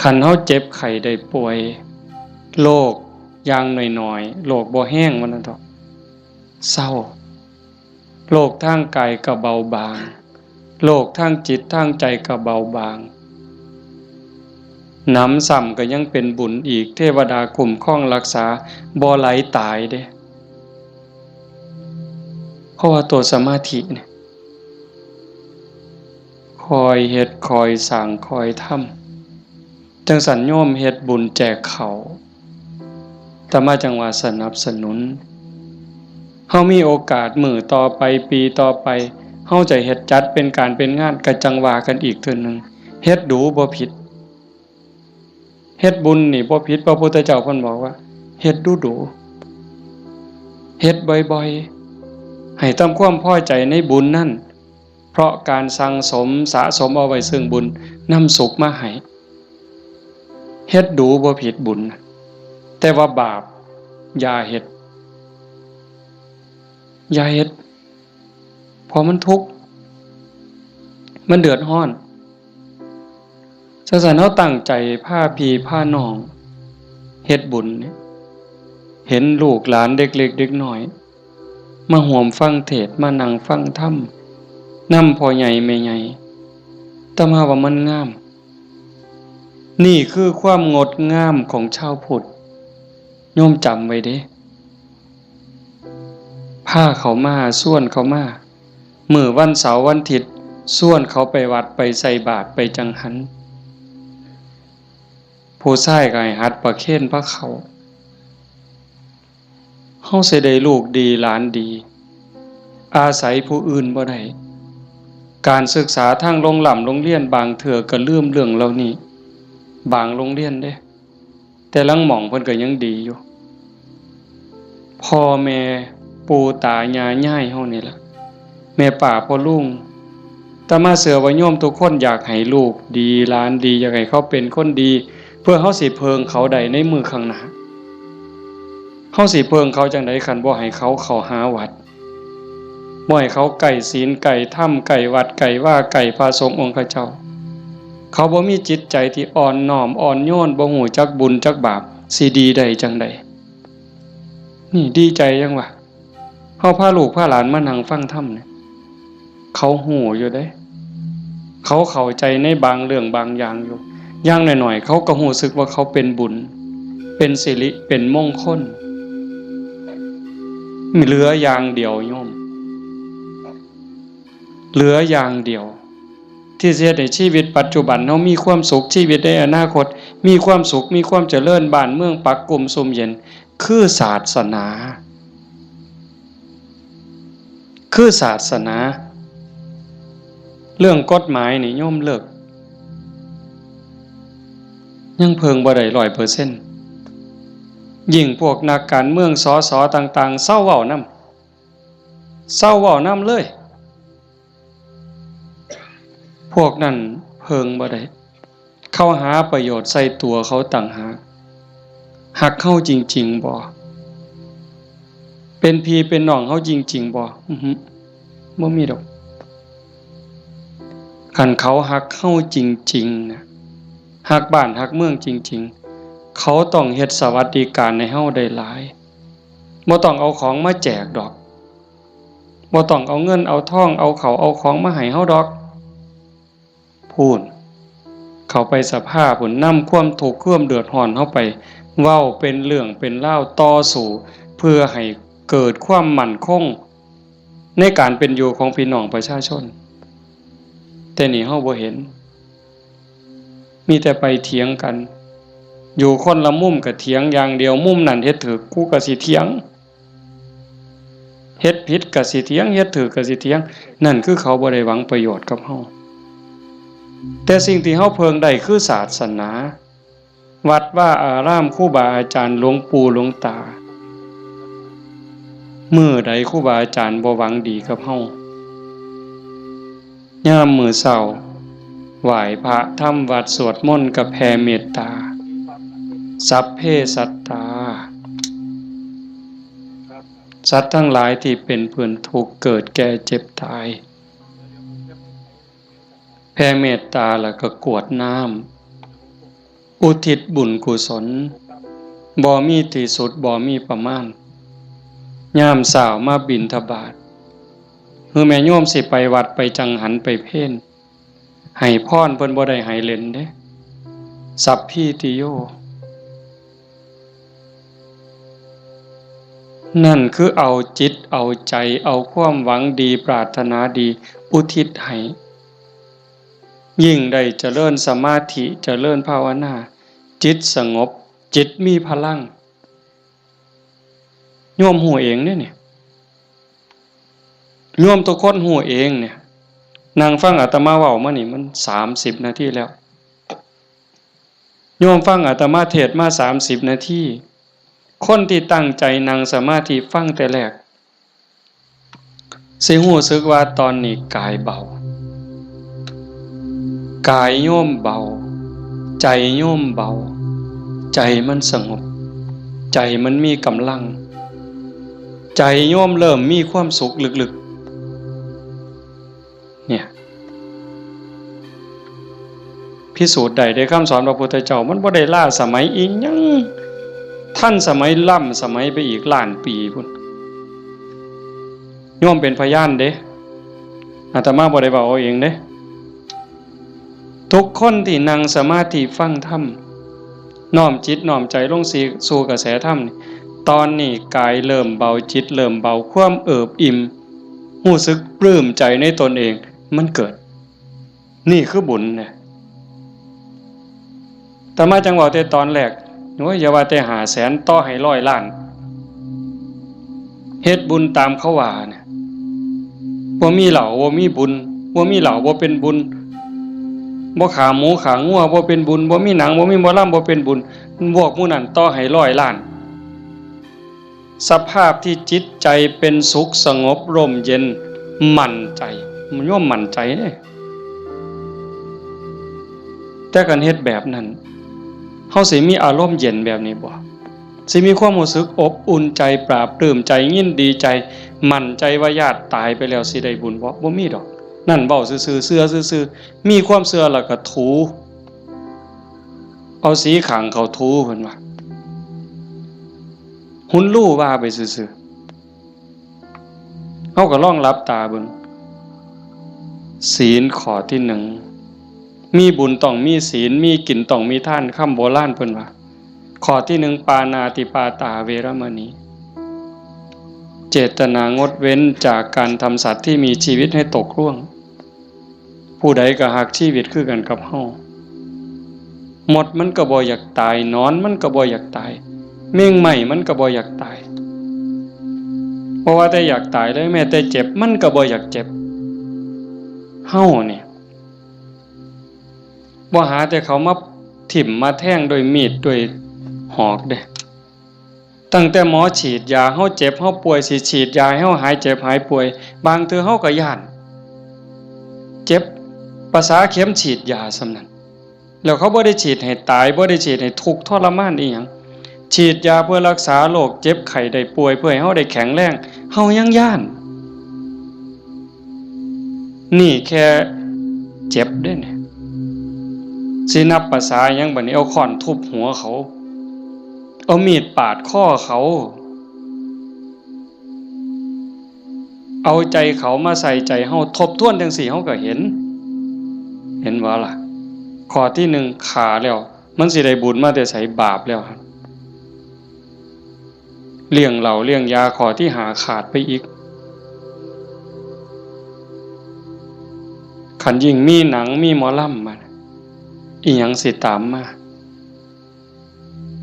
คันเฮาเจ็บไข้ได้ป่วย โรคอย่างน้อยๆ โรคบ่แฮงว่าซั่นเถาะ เซา โรคทางกายก็เบาบาง โรคทางจิตทางใจก็เบาบาง หนำซ้ำก็ยังเป็นบุญอีก เทวดาคุ้มครองรักษา บ่ไหลตายเด้ เพราะว่าตัวสมาธิเนี่ย คอยเฮ็ด คอยสร้าง คอยทำ จั่งซั้นโยมเฮ็ดบุญแจกข้าว อาตมาจั่งว่าสนับสนุน เฮามีโอกาสมื้อต่อไป ปีต่อไป เฮาจะเฮ็ดจัดเป็นการเป็นงาน ก็จั่งว่ากันอีกเทื่อหนึ่ง เฮ็ดดูบ่ผิด เฮ็ดบุญนี่บ่ผิด พระพุทธเจ้าเพิ่นบอกว่า เฮ็ดดูดู เฮ็ดบ่อยๆ ให้ทำความพอใจในบุญนั่น เพราะการสั่งสมสะสมเอาไว้ซึ่งบุญ นำสุขมาให้ เฮ็ดดูบ่ผิดบุญ แต่ว่าบาปอย่าเฮ็ด อย่าเฮ็ด เพราะมันทุกข์ มันเดือดร้อน จั่งซั้นเฮาตั้งใจพาพี่พาน้องเฮ็ดบุญเนี่ย เห็นลูกหลานเด็กเล็กเด็กน้อย มาร่วมฟังเทศน์ มานั่งฟังธรรม นำพ่อใหญ่แม่ใหญ่ อาตมาว่ามันงาม นี่คือความงดงามของชาวพุทธ โยมจำไว้เด้ พาเขามา ชวนเขามา มื้อวันเสาร์วันอาทิตย์ ชวนเขาไปวัด ไปใส่บาตร ไปจังหัน ผู้ชายก็ให้หัดประเคนพาเข้า เฮาสิได้ลูกดีหลานดี อาศัยผู้อื่นบ่ได้ การศึกษาทางโรงร่ำโรงเรียนบางเทื่อก็ลืมเรื่องเหล่านี้ บางโรงเรียนเด้ แต่ลางหม่องเพิ่นก็ยังดีอยู่ พ่อแม่ปู่ตายายยายเฮานี่ล่ะ แม่ป้าพ่อลุง อาตมาเชื่อว่าโยมทุกคนอยากให้ลูกดีหลานดี อยากให้เขาเป็นคนดี เพื่อเฮาสิเพิ่งเขาได้ในมื้อข้างหน้า เฮาสิเพิ่งเขาจั่งใดคันบ่ให้เขาเข้าหาวัด บ่ให้เขาใกล้ศีลใกล้ธรรม ใกล้วัดใกล้วา ใกล้พระสงฆ์องค์เจ้า เขาบ่มีจิตใจที่อ่อนน้อมอ่อนโยน บ่ฮู้จักบุญจักบาป สิดีได้จั่งใด นี่ดีใจยังวะ เฮาพาลูกพาหลานมานั่งฟังธรรมเนี่ย เขาฮู้อยู่เด้ เขาเข้าใจในบางเรื่องบางอย่างอยู่ อย่างน้อยๆ เขาก็ฮู้สึกว่าเขาเป็นบุญ เป็นสิริ เป็นมงคล เหลืออย่างเดียวโยม เหลืออย่างเดียว ที่สิเฮ็ดให้ชีวิตปัจจุบันเฮามีความสุข ชีวิตในอนาคตมีความสุข มีความเจริญ บ้านเมืองปักกุมซุ่มเย็น คือศาสนา คือศาสนา เรื่องกฎหมายนี่โยมเลิก ยังเพิ่งบ่ได้ร้อยเปอร์เซ็นต์ ยิ่งพวกนักการเมือง สส ต่างๆ เซาเว้านำ เซาเว้านำเลย พวกนั้นเพิ่งบ่ได้ เขาหาประโยชน์ใส่ตัวเขาต่างหาก ฮักเฮาจริงๆ บ่ เป็นพี่เป็นน้องเฮาจริงๆ บ่ อือฮึ บ่มีดอก คันเขาฮักเฮาจริงๆ นะ ฮักบ้านฮักเมืองจริงๆ เขาต้องเฮ็ดสวัสดิการให้เฮาได้หลาย บ่ต้องเอาของมาแจกดอก บ่ต้องเอาเงินเอาทอง เอาข้าวเอาของมาให้เฮาดอก พู้น เข้าไปสภาพู้น นำความทุกข์ความเดือดร้อนเฮาไป เว้าเป็นเรื่องเป็นราว ต่อสู้ เพื่อให้เกิดความมั่นคง ในการเป็นอยู่ของพี่น้องประชาชน แต่นี่เฮาบ่เห็น มีแต่ไปเถียงกัน อยู่คนละมุมก็เถียงอย่างเดียว มุมนั่นเฮ็ดถูก กูก็สิเถียง เฮ็ดผิดก็สิเถียง เฮ็ดถูกก็สิเถียง นั่นคือเขาบ่ได้หวังประโยชน์กับเฮา แต่สิ่งที่เฮาเพิ่งได้คือศาสนา วัดวาอาราม ครูบาอาจารย์ หลวงปู่หลวงตา มื้อใดครูบาอาจารย์บ่หวังดีกับเฮา ยามมื้อเช้า ไหว้พระ ทำวัตร สวดมนต์ กับแผ่เมตตา สัพเพสัตตา สัตว์ทั้งหลายที่เป็นเพื่อนทุกข์ เกิดแก่เจ็บตาย แผ่เมตตาแล้วก็กรวดน้ำ อุทิศบุญกุศล บ่มีที่สุด บ่มีประมาณ ยามเช้ามาบิณฑบาต คือแม่โยมสิไปวัดไปจังหันไปเพล ให้พรเพิ่นบ่ได้ให้เล่นเด้ สัพพีติโย นั่นคือเอาจิตเอาใจ เอาความหวังดี ปรารถนาดี อุทิศให้ ยิ่งได้เจริญสมาธิ เจริญภาวนา จิตสงบ จิตมีพลัง โยมฮู้เองเด้เนี่ย โยมทุกคนฮู้เองเนี่ย นั่งฟังอาตมาเว้ามานี่มันสามสิบนาทีแล้ว โยมฟังอาตมาเทศน์มาสามสิบนาที คนที่ตั้งใจนั่งสมาธิฟังแต่แรก สิฮู้สึกว่าตอนนี้กายเบา กายโยมเบา ใจโยมเบา ใจมันสงบ ใจมันมีกำลัง ใจโยมเริ่มมีความสุขลึกๆ เนี่ย พิสูจน์ได้เด้ คำสอนพระพุทธเจ้า มันบ่ได้ล้าสมัยอีหยัง ทันสมัยล้ำสมัยไปอีกล้านปีพุ้น โยมเป็นพยานเด้ อาตมาบ่ได้เว้าเอาเองเด้ ทุกคนที่นั่งสมาธิฟังธรรม น้อมจิตน้อมใจลงสู่ สู่กระแสธรรมนี่ ตอนนี้กายเริ่มเบา จิตเริ่มเบา ความเอิบอิ่ม ฮู้สึกปลื้มใจในตนเอง มันเกิด นี่คือบุญนะ อาตมาจั่งเว้าแต่ตอนแรก โอ้ย อย่าว่าแต่ห้าแสน ต่อให้ร้อยล้าน เฮ็ดบุญตามเขาว่าเนี่ย บ่มีเหล้าบ่มีบุญ บ่มีเหล้าบ่เป็นบุญ บ่ฆ่าหมูฆ่างัวบ่เป็นบุญ บ่มีหนังบ่มีหมอลำบ่เป็นบุญ พวกหมู่นั้นต่อให้ร้อยล้าน สภาพที่จิตใจเป็นสุขสงบร่มเย็น มั่นใจ มันย่อมมั่นใจเด้ แต่คันเฮ็ดแบบนั้น เฮาสิมีอารมณ์เย็นแบบนี้บ่ สิมีความรู้สึกอบอุ่นใจ ปลาบปลื้มใจ ยินดีใจ มั่นใจว่าญาติตายไปแล้วสิได้บุญบ่ บ่มีดอก นั่นเว้าซื่อๆ เชื่อซื่อๆ มีความเชื่อแล้วก็ถู เอาสีข้างเขาถู เพิ่นว่า หุนลู่ว่าไปซื่อๆ เฮาก็ลองหลับตาเบิ่ง ศีลข้อที่หนึ่ง มีบุญต้องมีศีล มีกินต้องมีทาน คำโบราณเพิ่นว่า ข้อที่หนึ่ง ปาณาติปาตาเวรมณี เจตนางดเว้นจากการทำสัตว์ที่มีชีวิตให้ตกร่วง ผู้ใดก็ฮักชีวิตคือกันกับเฮา มดมันก็บ่อยากตาย หนอนมันก็บ่อยากตาย แมงไหม้มันก็บ่อยากตาย บ่ว่าแต่อยากตายเลย แม้แต่เจ็บมันก็บ่อยากเจ็บ เฮาเนี่ย บ่หาแต่เขามาถิ่มมาแทงด้วยมีดด้วยหอกเด้ ตั้งแต่หมอฉีดยา เฮาเจ็บเฮาป่วย สิฉีดยาให้เฮาหายเจ็บหายป่วย บางเทื่อเฮาก็ย้าน เจ็บ ประสาเข็มฉีดยาส่ำนั้น แล้วเขาบ่ได้ฉีดให้ตาย บ่ได้ฉีดให้ทุกข์ทรมานอีหยัง ฉีดยาเพื่อรักษาโรคเจ็บไข้ได้ป่วย เพื่อให้เฮาได้แข็งแรง เฮายังย้าน นี่แค่เจ็บเด้เนี่ย สินับประสาหยังบัดนี้ เอาค้อนทุบหัวเขา เอามีดปาดคอเขา เอาใจเขามาใส่ใจเฮา ทบทวนจั่งซี้เฮาก็เห็น เห็นบ่ล่ะ ข้อที่หนึ่ง ฆ่าแล้ว มันสิได้บุญมาแต่ไส บาปแล้วหั่น เลี้ยงเหล้าเลี้ยงยา ข้อที่ห้า ขาดไปอีก คันยิ่งมีหนังมีหมอลำมา อีหยังสิตามมา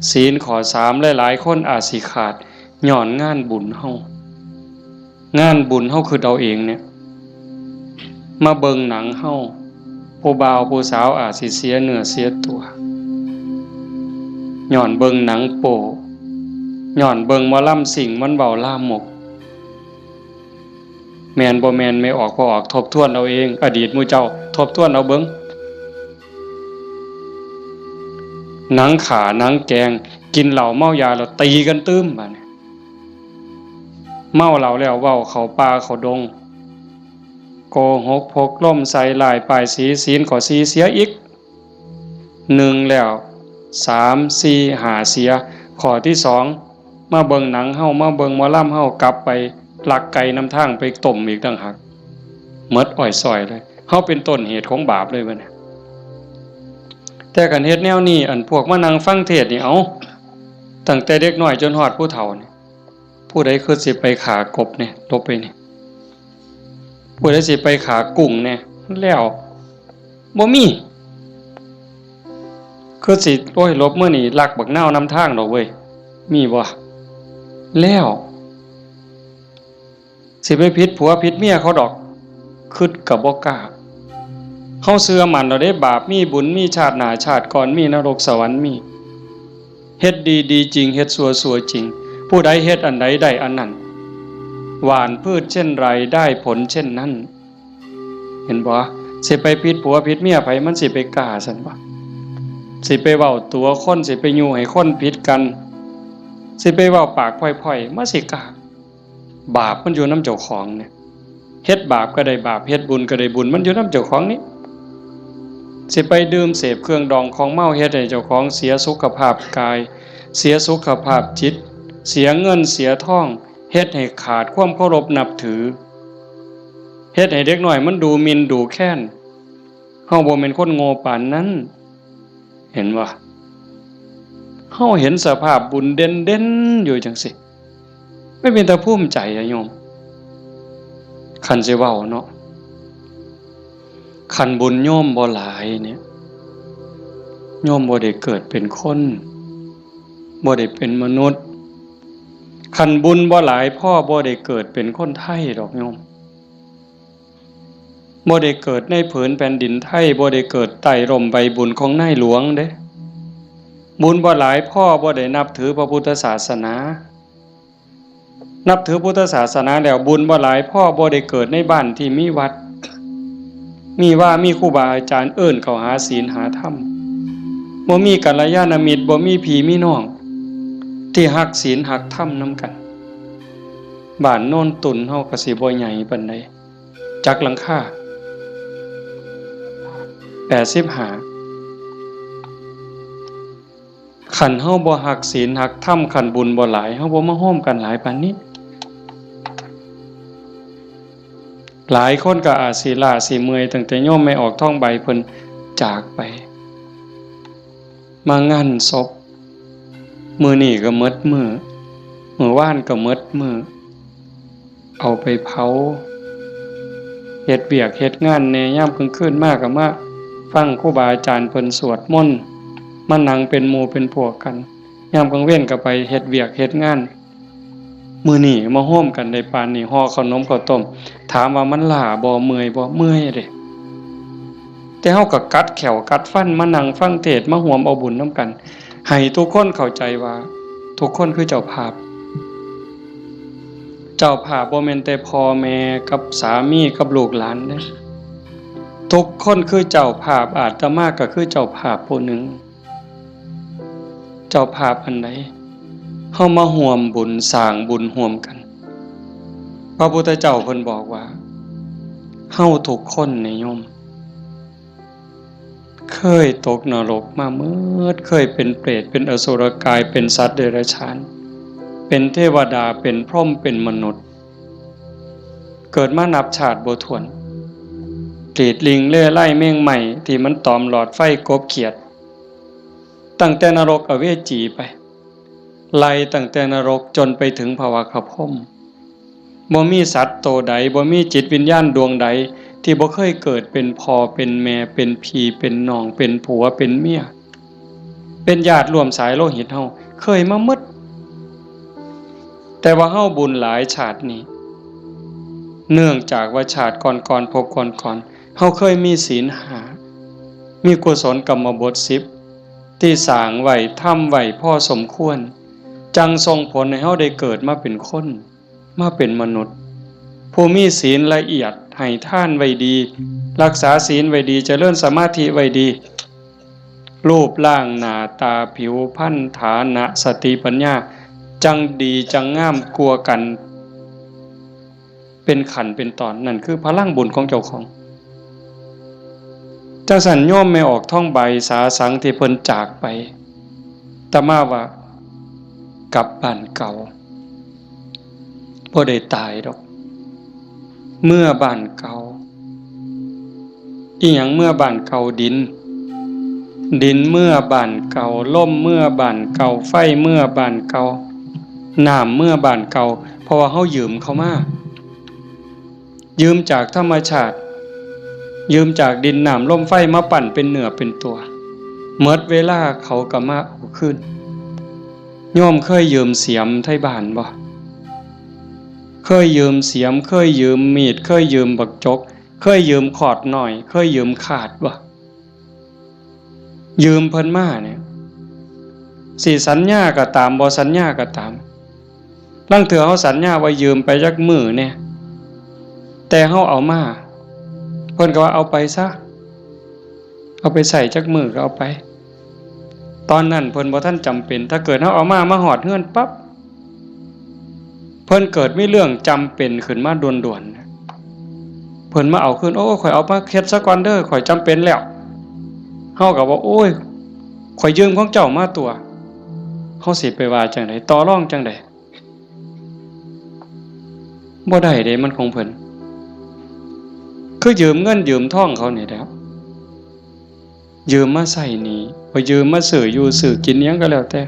ศีลข้อสาม หลายๆ คนอาจสิขาด ย้อนงานบุญเฮา งานบุญเฮาคือเอาเองเนี่ย มาเบิ่งหนังเฮา ผู้บ่าวผู้สาวอาจสิเสียเนื้อเสียตัว ย้อนเบิ่งหนังโป๊ ย้อนเบิ่งหมอลำซิ่งมันเว้าลามก แม่นบ่แม่น แม่ออกบ่ออก ทบทวนเอาเอง อดีตหมู่เจ้า ทบทวนเอาเบิ่ง หนังฆ่าหนังแกล้ง กินเหล้าเมายาแล้วตีกันตื่ม บาดนี้ เมาเหล้าแล้วเว้าเข้าป่าเข้าดง โกหกพกลมใส่ร้ายป้ายสี ศีลข้อสี่เสียอีก หนึ่งแล้ว สาม สี่ ห้า เสีย ข้อที่สอง มาเบิ่งหนังเฮา มาเบิ่งหมอลำเฮา กลับไปลักไก่นำทางไปต้มอีกต่างหาก หมดอ้อยซอยเลย เฮาเป็นต้นเหตุของบาปเลยบัดนี้ แต่คันเฮ็ดแนวนี้ อันพวกมานั่งฟังเทศน์นี่ เอ้า ตั้งแต่เด็กน้อยจนฮอดผู้เฒ่านี่ ผู้ใดคือสิไปฆ่ากบเนี่ย หลบไปนี่ ผู้ใดสิไปฆ่ากุ้งเนี่ย แล้ว บ่มี คือสิ โอ้ย หลบมื้อนี้ลักบักนาวนำทางดอกเว้ย มีบ่ แล้ว สิไปผิดผัวผิดเมียเขาดอก คิดก็บ่กล้า เฮาเชื่อมั่นแล้วเด้ บาปมีบุญมี ชาติหน้าชาติก่อนมี นรกสวรรค์มี เฮ็ดดีดีจริง เฮ็ดชั่วชั่วจริง ผู้ใดเฮ็ดอันใดได้อันนั้น หว่านพืชเช่นไรได้ผลเช่นนั้น เห็นบ่ สิไปผิดผัวผิดเมียไผ มันสิไปกล้าซั่นบ่ สิไปเว้าตั๋วคน สิไปยุให้คนผิดกัน สิไปเว้าปากพ่อยๆ มันสิกล้า บาปมันอยู่นำเจ้าของเนี่ย เฮ็ดบาปก็ได้บาป เฮ็ดบุญก็ได้บุญ มันอยู่นำเจ้าของนี่ สิไปดื่มเสพเครื่องดองของเมา เฮ็ดให้เจ้าของเสียสุขภาพกาย เสียสุขภาพจิต เสียเงินเสียทอง เฮ็ดให้ขาดความเคารพนับถือ เฮ็ดให้เด็กน้อยมันดูหมิ่นดูแคลน เฮาบ่แม่นคนโง่ปานนั้น เห็นบ่ เฮาเห็นสภาพบุญเด่นๆ อยู่จังซี่ มันเป็นตาภูมิใจอะโยม คันสิเว้าเนาะ คันบุญโยมบ่หลายเนี่ย โยมบ่ได้เกิดเป็นคน บ่ได้เป็นมนุษย์ คันบุญบ่หลายพอ บ่ได้เกิดเป็นคนไทยดอกโยม บ่ได้เกิดในผืนแผ่นดินไทย บ่ได้เกิดใต้ร่มใบบุญของนายหลวงเด้ บุญบ่หลายพอ บ่ได้นับถือพระพุทธศาสนา นับถือพุทธศาสนาแล้ว บุญบ่หลายพอ บ่ได้เกิดในบ้านที่มีวัด มีวา มีครูบาอาจารย์เอิ้นเข้าหาศีลหาธรรม บ่มีกัลยาณมิตร บ่มีพี่มีน้อง ที่ฮักศีลฮักธรรมนำกัน บ้านโนนตุ่นเฮาก็สิบ่ใหญ่ปานใด จักหลังคา แปดสิบห้า คันเฮาบ่ฮักศีลฮักธรรม คันบุญบ่หลาย เฮาบ่มาโฮมกันหลายปานนี้ หลายคนก็อาจสิล้าสิเมื่อย ตั้งแต่โยมแม่ออกทองใบเพิ่นจากไป มางานศพ มื้อนี้ก็หมดมื้อ มื้อวานก็หมดมื้อ เอาไปเผา เฮ็ดเวียกเฮ็ดงานแหน่ ยามกลางคืนมาก็มาฟังครูบาอาจารย์เพิ่นสวดมนต์ มานั่งเป็นหมู่เป็นพวกกัน ยามกลางเว็นก็ไปเฮ็ดเวียกเฮ็ดงาน มื้อนี้มาโฮมกันได้ปานนี้ ห่อขนมข้าวต้ม ถามว่ามันล้าบ่ เมื่อยบ่ เมื่อยเด้ แต่เฮาก็กัดแข้วกัดฟันมานั่งฟังเทศน์ มาร่วมเอาบุญนำกัน ให้ทุกคนเข้าใจว่าทุกคนคือเจ้าภาพ เจ้าภาพบ่แม่นแต่พ่อแม่กับสามีกับลูกหลานเด้ ทุกคนคือเจ้าภาพ อาตมาก็คือเจ้าภาพผู้หนึ่ง เจ้าภาพอันใด เฮามาร่วมบุญสร้างบุญร่วมกัน พระพุทธเจ้าเพิ่นบอกว่า เฮาทุกคนนี่โยม เคยตกนรกมาเมิด เคยเป็นเปรต เป็นอสุรกาย เป็นสัตว์เดรัจฉาน เป็นเทวดา เป็นพรหม เป็นมนุษย์ เกิดมานับชาติบ่ถ้วน กรีดลิงเล่ไล่แมงไหม้ที่มันตอมหลอดไฟกบเขียด ตั้งแต่นรกอเวจีไป ไล่ตั้งแต่นรกจนไปถึงภวคพรหม บ่มีสัตว์โตใด บ่มีจิตวิญญาณดวงใด ที่บ่เคยเกิดเป็นพ่อเป็นแม่ เป็นพี่เป็นน้อง เป็นผัวเป็นเมีย เป็นญาติร่วมสายโลหิตเฮา เคยมาหมด แต่ว่าเฮาบุญหลายชาตินี้ เนื่องจากว่าชาติก่อนๆ ภพก่อนๆ เฮาเคยมีศีลห้า มีกุศลกรรมบทสิบ ที่สร้างไว้ ทำไว้พอสมควร จั่งส่งผลให้เฮาได้เกิดมาเป็นคน มาเป็นมนุษย์ ผู้มีศีลละเอียด ให้ทานไว้ดี รักษาศีลไว้ดี เจริญสมาธิไว้ดี รูปร่างหน้าตาผิวพรรณ ฐานะ สติปัญญา จั่งดีจั่งงามกว่ากัน เป็นขั้นเป็นตอน นั่นคือพลังบุญของเจ้าของ จั่งซั้นโยมแม่ออกทองใบสาสังที่เพิ่นจากไป อาตมาว่ากลับบ้านเก่า บ่ได้ตายดอก เมือบ้านเก่า อิหยังเมือบ้านเก่า ดิน ดินเมือบ้านเก่า ลมเมือบ้านเก่า ไฟเมือบ้านเก่า น้ำเมือบ้านเก่า เพราะว่าเฮายืมเขามา ยืมจากธรรมชาติ ยืมจากดินน้ำลมไฟมาปั้นเป็นเนื้อเป็นตัว หมดเวลาเขาก็มาเอาคืน โยมเคยยืมเสียมไทบ้านบ่ เคยยืมเสียม เคยยืมมีด เคยยืมบักจก เคยยืมขอดน้อย เคยยืมคาดบ่ ยืมเพิ่นมาเนี่ย สิสัญญาก็ตาม บ่สัญญาก็ตาม ลางเทื่อเฮาสัญญาว่ายืมไปจักมื้อแหน่ แต่เฮาเอามา เพิ่นก็ว่าเอาไปซะ เอาไปใช้จักมื้อก็เอาไป ตอนนั้นเพิ่นบ่ทันจำเป็น ถ้าเกิดเฮาเอามา มาฮอดเฮือนปั๊บ เพิ่นเกิดมีเรื่องจำเป็นขึ้นมาด่วนๆ เพิ่นมาเอาคืน โอ้ ข้อยเอามาเฮ็ดซะก่อนเด้อ ข้อยจำเป็นแล้ว เฮาก็ว่า โอ้ย ข้อยยืมของเจ้ามาตั๊ว เฮาสิไปว่าจั่งใด ต่อรองจั่งใด บ่ได้เด้ มันของเพิ่น คือยืมเงินยืมทองเขานี่แหล้ว ยืมมาใช้หนี้ บ่ยืมมาซื้ออยู่ซื้อกินอิหยังก็แล้วแต่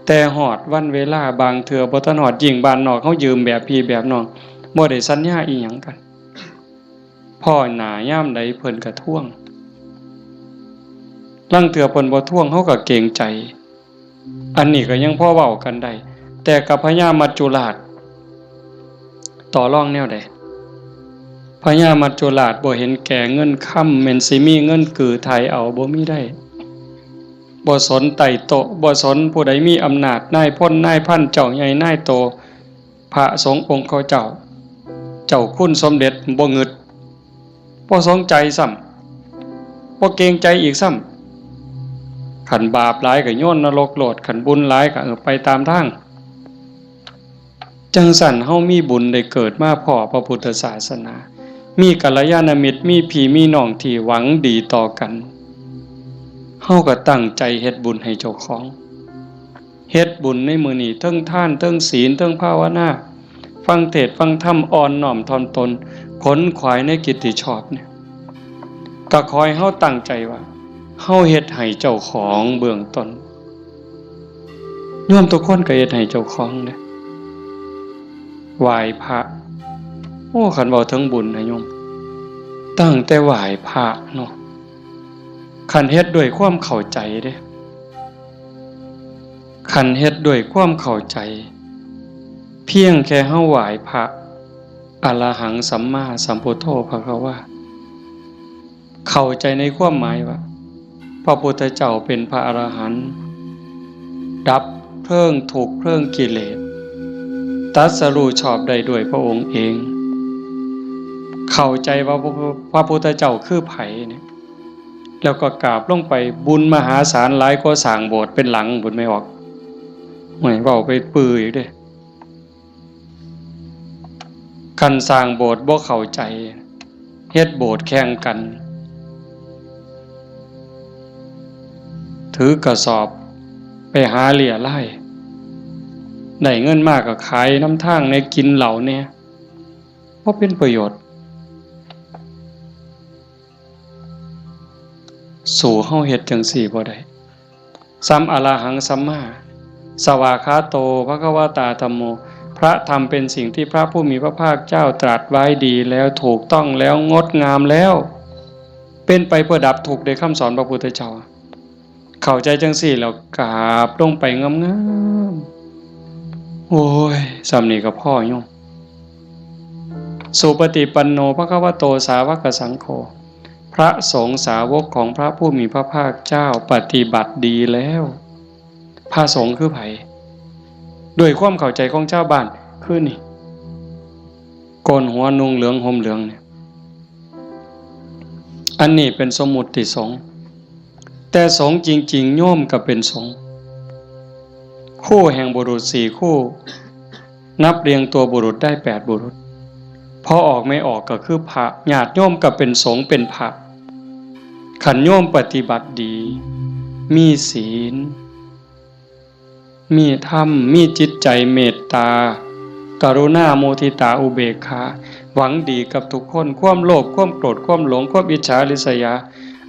แต่ฮอดวันเวลาบางเทื่อบ่ทันฮอด ยิ่งบ้านนอกเฮายืมแบบพี่แบบน้อง บ่ได้สัญญาอิหยังกัน พ้อหน้ายามใดเพิ่นก็ทวง ลางเทื่อเพิ่นบ่ทวงเฮาก็เกรงใจ อันนี้ก็ยังพอเว้ากันได้ แต่กับพญามัจจุราช ต่อรองแนวใด พญามัจจุราชบ่เห็นแก่เงินคำ แม่นสิมีเงินกือไถ่เอา บ่มีได้ บ่สนไต่โต๊ะ บ่สนผู้ใดมีอำนาจ นายพลนายพัน เจ้าใหญ่นายโต พระสงฆ์องค์เขาเจ้า เจ้าคุณสมเด็จ บ่งึด บ่สนใจซ้ำ บ่เกรงใจอีกซ้ำ คันบาปหลายก็โยนนรกโลด คันบุญหลายก็ เออ ไปตามทาง จั่งซั้นเฮามีบุญได้เกิดมาพ้อพระพุทธศาสนา มีกัลยาณมิตร มีพี่มีน้องที่หวังดีต่อกัน เฮาก็ตั้งใจเฮ็ดบุญให้เจ้าของ เฮ็ดบุญในมื้อนี้ เทิงทาน เทิงศีล เทิงภาวนา ฟังเทศน์ฟังธรรม อ่อนน้อมถ่อมตน ขนขวายในกิจที่ชอบเนี่ย ก็ขอให้เฮาตั้งใจว่า เฮาเฮ็ดให้เจ้าของเบื้องต้น โยมทุกคนก็เฮ็ดให้เจ้าของเด้ ไหว้พระ โอ้ คันเว้าถึงบุญนะโยม ตั้งแต่ไหว้พระเนาะ คันเฮ็ดด้วยความเข้าใจเด้ คันเฮ็ดด้วยความเข้าใจ เพียงแค่เฮาไหว้พระ อะระหังสัมมาสัมพุทโธภะคะวา เข้าใจในความหมายว่า พระพุทธเจ้าเป็นพระอรหันต์ ดับเพลิงทุกข์เพลิงกิเลส ตรัสรู้ชอบได้ด้วยพระองค์เอง เข้าใจว่าพระ พระพุทธเจ้าคือไผเนี่ย แล้วก็กราบลงไป บุญมหาศาลหลายกว่าสร้างโบสถ์เป็นหลัง บุญไม่ออก ไม่เว้าไปปืออีกเด้ คันสร้างโบสถ์บ่เข้าใจ เฮ็ดโบสถ์แข่งกัน ถือกระสอบไปหาเรี่ยไล่ ได้เงินมาก็ขายนำทางแหน่ กินเหล้าแหน่ บ่เป็นประโยชน์ สู้เฮาเฮ็ดจั่งซี้บ่ได้ สัม อะระหังสัมมา สวากขาโต ภะคะวะตา ธัมโม พระธรรมเป็นสิ่งที่พระผู้มีพระภาคเจ้าตรัสไว้ดีแล้ว ถูกต้องแล้ว งดงามแล้ว เป็นไปเพื่อดับทุกข์ ได้คำสอนพระพุทธเจ้า เข้าใจจั่งซี้แล้วกราบลงไปงามๆ โอ้ย ส่ำนี้ก็พอโยม สุปฏิปันโน ภะคะวะโต สาวกสังโฆ พระสงฆ์สาวกของพระผู้มีพระภาคเจ้าปฏิบัติดีแล้ว พระสงฆ์คือไผ ด้วยความเข้าใจของชาวบ้านคือนี่ โกนหัวนุ่งเหลืองห่มเหลืองเนี่ย อันนี้เป็นสมมุติสงฆ์ แต่สงฆ์จริงๆ โยมก็เป็นสงฆ์ คู่แห่งบุรุษสี่คู่ นับเรียงตัวบุรุษได้แปดบุรุษ พอออกไม่ออกก็คือพระ ญาติโยมก็เป็นสงฆ์เป็นพระ คันโยมปฏิบัติดี มีศีล มีธรรม มีจิตใจเมตตา กรุณา มุทิตา อุเบกขา หวังดีกับทุกคน ความโลภ ความโกรธ ความหลง ความอิจฉาริษยา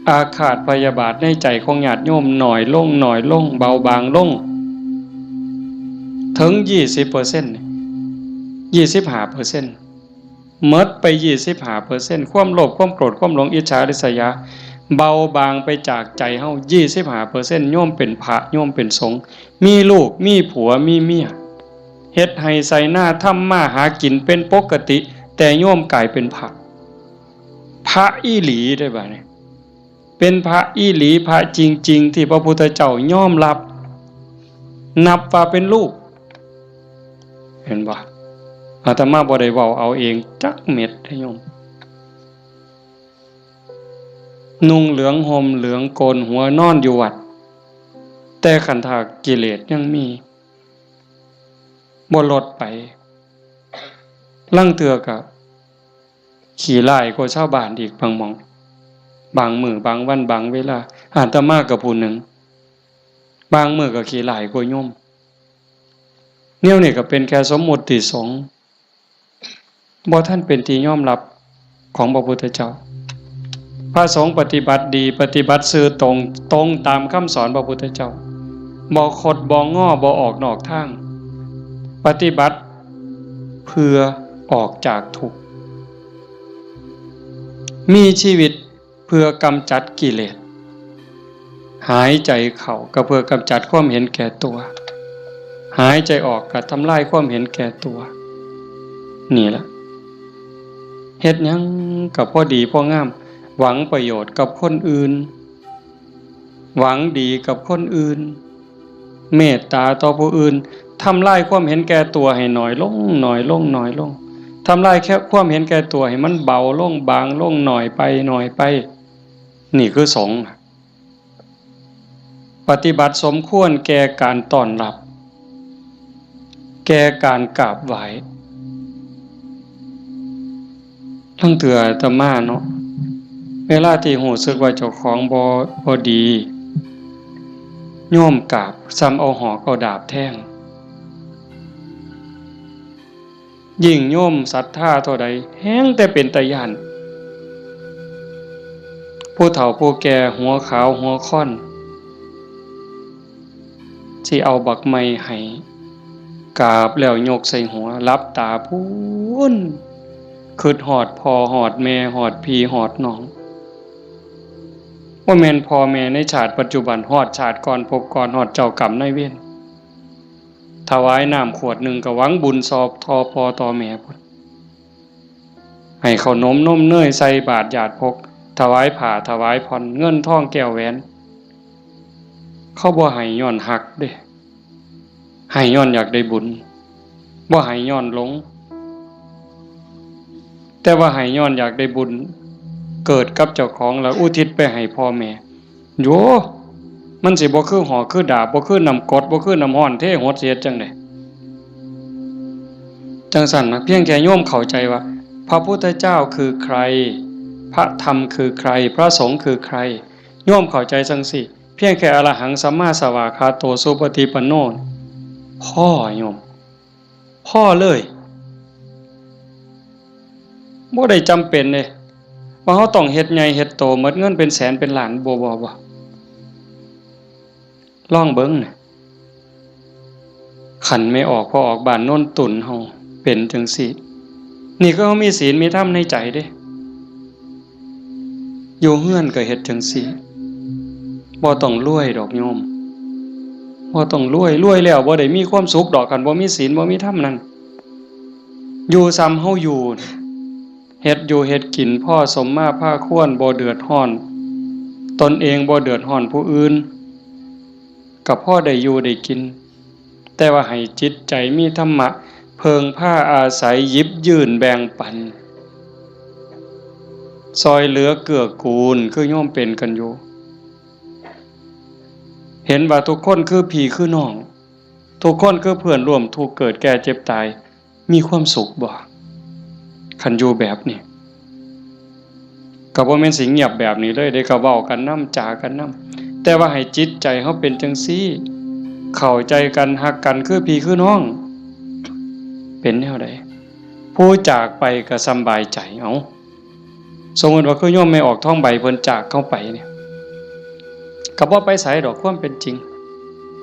อาฆาตพยาบาทในใจของญาติโยมน้อยลง น้อยลง เบาบางลง ถึงยี่สิบเปอร์เซ็นต์ ยี่สิบห้าเปอร์เซ็นต์ หมดไปยี่สิบห้าเปอร์เซ็นต์ ความโลภ ความโกรธ ความหลง อิจฉาริษยา เบาบางไปจากใจเฮา ยี่สิบห้าเปอร์เซ็นต์ โยมเป็นพระ โยมเป็นสงฆ์ มีลูก มีผัว มีเมีย เฮ็ดไฮ่ไถนา ทำมาหากินเป็นปกติ แต่โยมกลายเป็นพระ พระอีหลีได้บ่เนี่ย เป็นพระอีหลี พระจริงๆ ที่พระพุทธเจ้ายอมรับ นับว่าเป็นลูก เห็นบ่ อาตมาบ่ได้เว้าเอาเองจักเม็ดเด้อโยม นุ่งเหลืองห่มเหลืองโกนหัวนอนอยู่วัด แต่คันถ้ากิเลสยังมี บ่ลดไป ลางเทื่อก็ขี้ร้ายกว่าชาวบ้านอีกบางหม่อง บางมื้อบางวันบางเวลา อาตมาก็ผู้หนึ่ง บางมื้อก็ขี้ร้ายกว่าโยม แนวนี้ก็เป็นแค่สมมุติสงฆ์ บ่ทันเป็นที่ยอมรับของพระพุทธเจ้า พระสงฆ์ปฏิบัติดี ปฏิบัติซื่อตรง ตรงตามคำสอนพระพุทธเจ้า บ่คดบ่งอ บ่ออกนอกทาง ปฏิบัติเพื่อออกจากทุกข์ มีชีวิตเพื่อกำจัดกิเลส หายใจเข้าก็เพื่อกำจัดความเห็นแก่ตัว หายใจออกก็ทำลายความเห็นแก่ตัว นี่ล่ะ เฮ็ดหยังก็พอดีพองาม หวังประโยชน์กับคนอื่น หวังดีกับคนอื่น เมตตาต่อผู้อื่น ทำลายความเห็นแก่ตัวให้น้อยลง น้อยลง น้อยลง ทำลายแค่ความเห็นแก่ตัวให้มันเบาลง บางลง น้อยไป น้อยไป นี่คือสงฆ์ ปฏิบัติสมควรแก่การต้อนรับ แก่การกราบไหว้ ลางเทื่ออาตมาเนาะ เวลาที่รู้สึกว่าเจ้าของบ่ บ่ดี โยมกราบ ส่ำเอาหอกเอาดาบแทง ยิ่งโยมศรัทธาเท่าใด แฮ่งแต่เป็นตาย้าน ผู้เฒ่าผู้แก่หัวขาวหัวค่อน สิเอาบักไม้ให้ กราบแล้วยกใส่หัว หลับตาพู้น คิดฮอดพ่อฮอดแม่ ฮอดพี่ฮอดน้อง บ่แม่นพ่อแม่ในชาติปัจจุบัน ฮอดชาติก่อนภพก่อน ฮอดเจ้ากรรมนายเวร ถวายน้ำขวดหนึ่งก็หวังบุญซอบต่อพ่อต่อแม่พุ้น ให้ข้าวนมนมเนยใส่บาตรญาติพก ถวายผ้าถวายผ่อน เงินทองแก้วแหวน เขาบ่ให้ย้อนฮักเด้ ให้ย้อนอยากได้บุญ บ่ให้ย้อนหลง แต่ว่าให้ย้อนอยากได้บุญ เกิดกับเจ้าของแล้วอุทิศไปให้พ่อแม่ โย มันสิบ่คือหอกคือดาบ บ่คือน้ำกรด บ่คือน้ำร้อนเทหด สิเฮ็ดจั่งใด จั่งซั้นนะ เพียงแค่โยมเข้าใจว่า พระพุทธเจ้าคือใคร พระธรรมคือใคร พระสงฆ์คือใคร โยมเข้าใจจั่งซี้ เพียงแค่อรหังสัมมาสวากขาโตสุปฏิปันโน พอโยม พอเลย บ่ได้จำเป็นเด้ ว่าเราต้องเฮ็ดใหญ่เฮ็ดโต หมดเงินเป็นแสนเป็นล้าน บ่ บ่ บ่ ลองเบิ่งนะ คันแม่ออกพ่อออกบ้านโนนตุนเฮาเป็นจั่งซี้ นี่คือเฮามีศีลมีธรรมในใจเด้ อยู่เฮือนก็เฮ็ดจั่งซี้ บ่ต้องรวยดอกโยม บ่ต้องรวย รวยแล้วบ่ได้มีความสุขดอก คันบ่มีศีลบ่มีธรรมนั่น อยู่ส่ำเฮาอยู่ เฮ็ดอยู่เฮ็ดกินพอสมมาพาควร บ่เดือดร้อนตนเอง บ่เดือดร้อนผู้อื่น ก็พอได้อยู่ได้กิน แต่ว่าให้จิตใจมีธรรมะ เพิ่งพาอาศัย หยิบยื่นแบ่งปัน ซอยเหลือเกื้อกูล คือโยมเป็นกันอยู่ เห็นว่าทุกคนคือพี่คือน้อง ทุกคนคือเพื่อนร่วมทุกข์เกิดแก่เจ็บตาย มีความสุขบ่ คันอยู่แบบนี้ ก็บ่แม่นสิเงียบแบบนี้เลยเด้ ก็เว้ากันนำ จากันนำ แต่ว่าให้จิตใจเฮาเป็นจั่งซี้ เข้าใจกัน ฮักกัน คือพี่คือน้อง เป็นแนวใด ผู้จากไปก็สำบายใจ เอ้า สมมุติว่าคือโยมแม่ออกทองใบเพิ่นจากเฮาไปเนี่ย ก็บ่ไปไสดอก ความเป็นจริง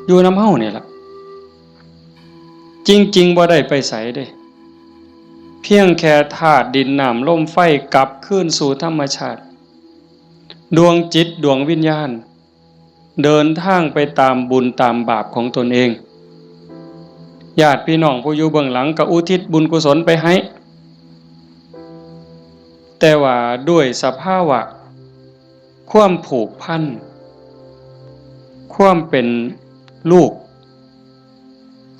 อยู่นำเฮานี่ล่ะ จริงๆ บ่ได้ไปไสเด้ เพียงแค่ธาตุดินน้ำลมไฟกลับคืนสู่ธรรมชาติ ดวงจิตดวงวิญญาณ เดินทางไปตามบุญตามบาปของตนเอง ญาติพี่น้องผู้อยู่เบื้องหลังก็อุทิศบุญกุศลไปให้ แต่ว่าด้วยสภาวะความผูกพัน ความเป็นลูก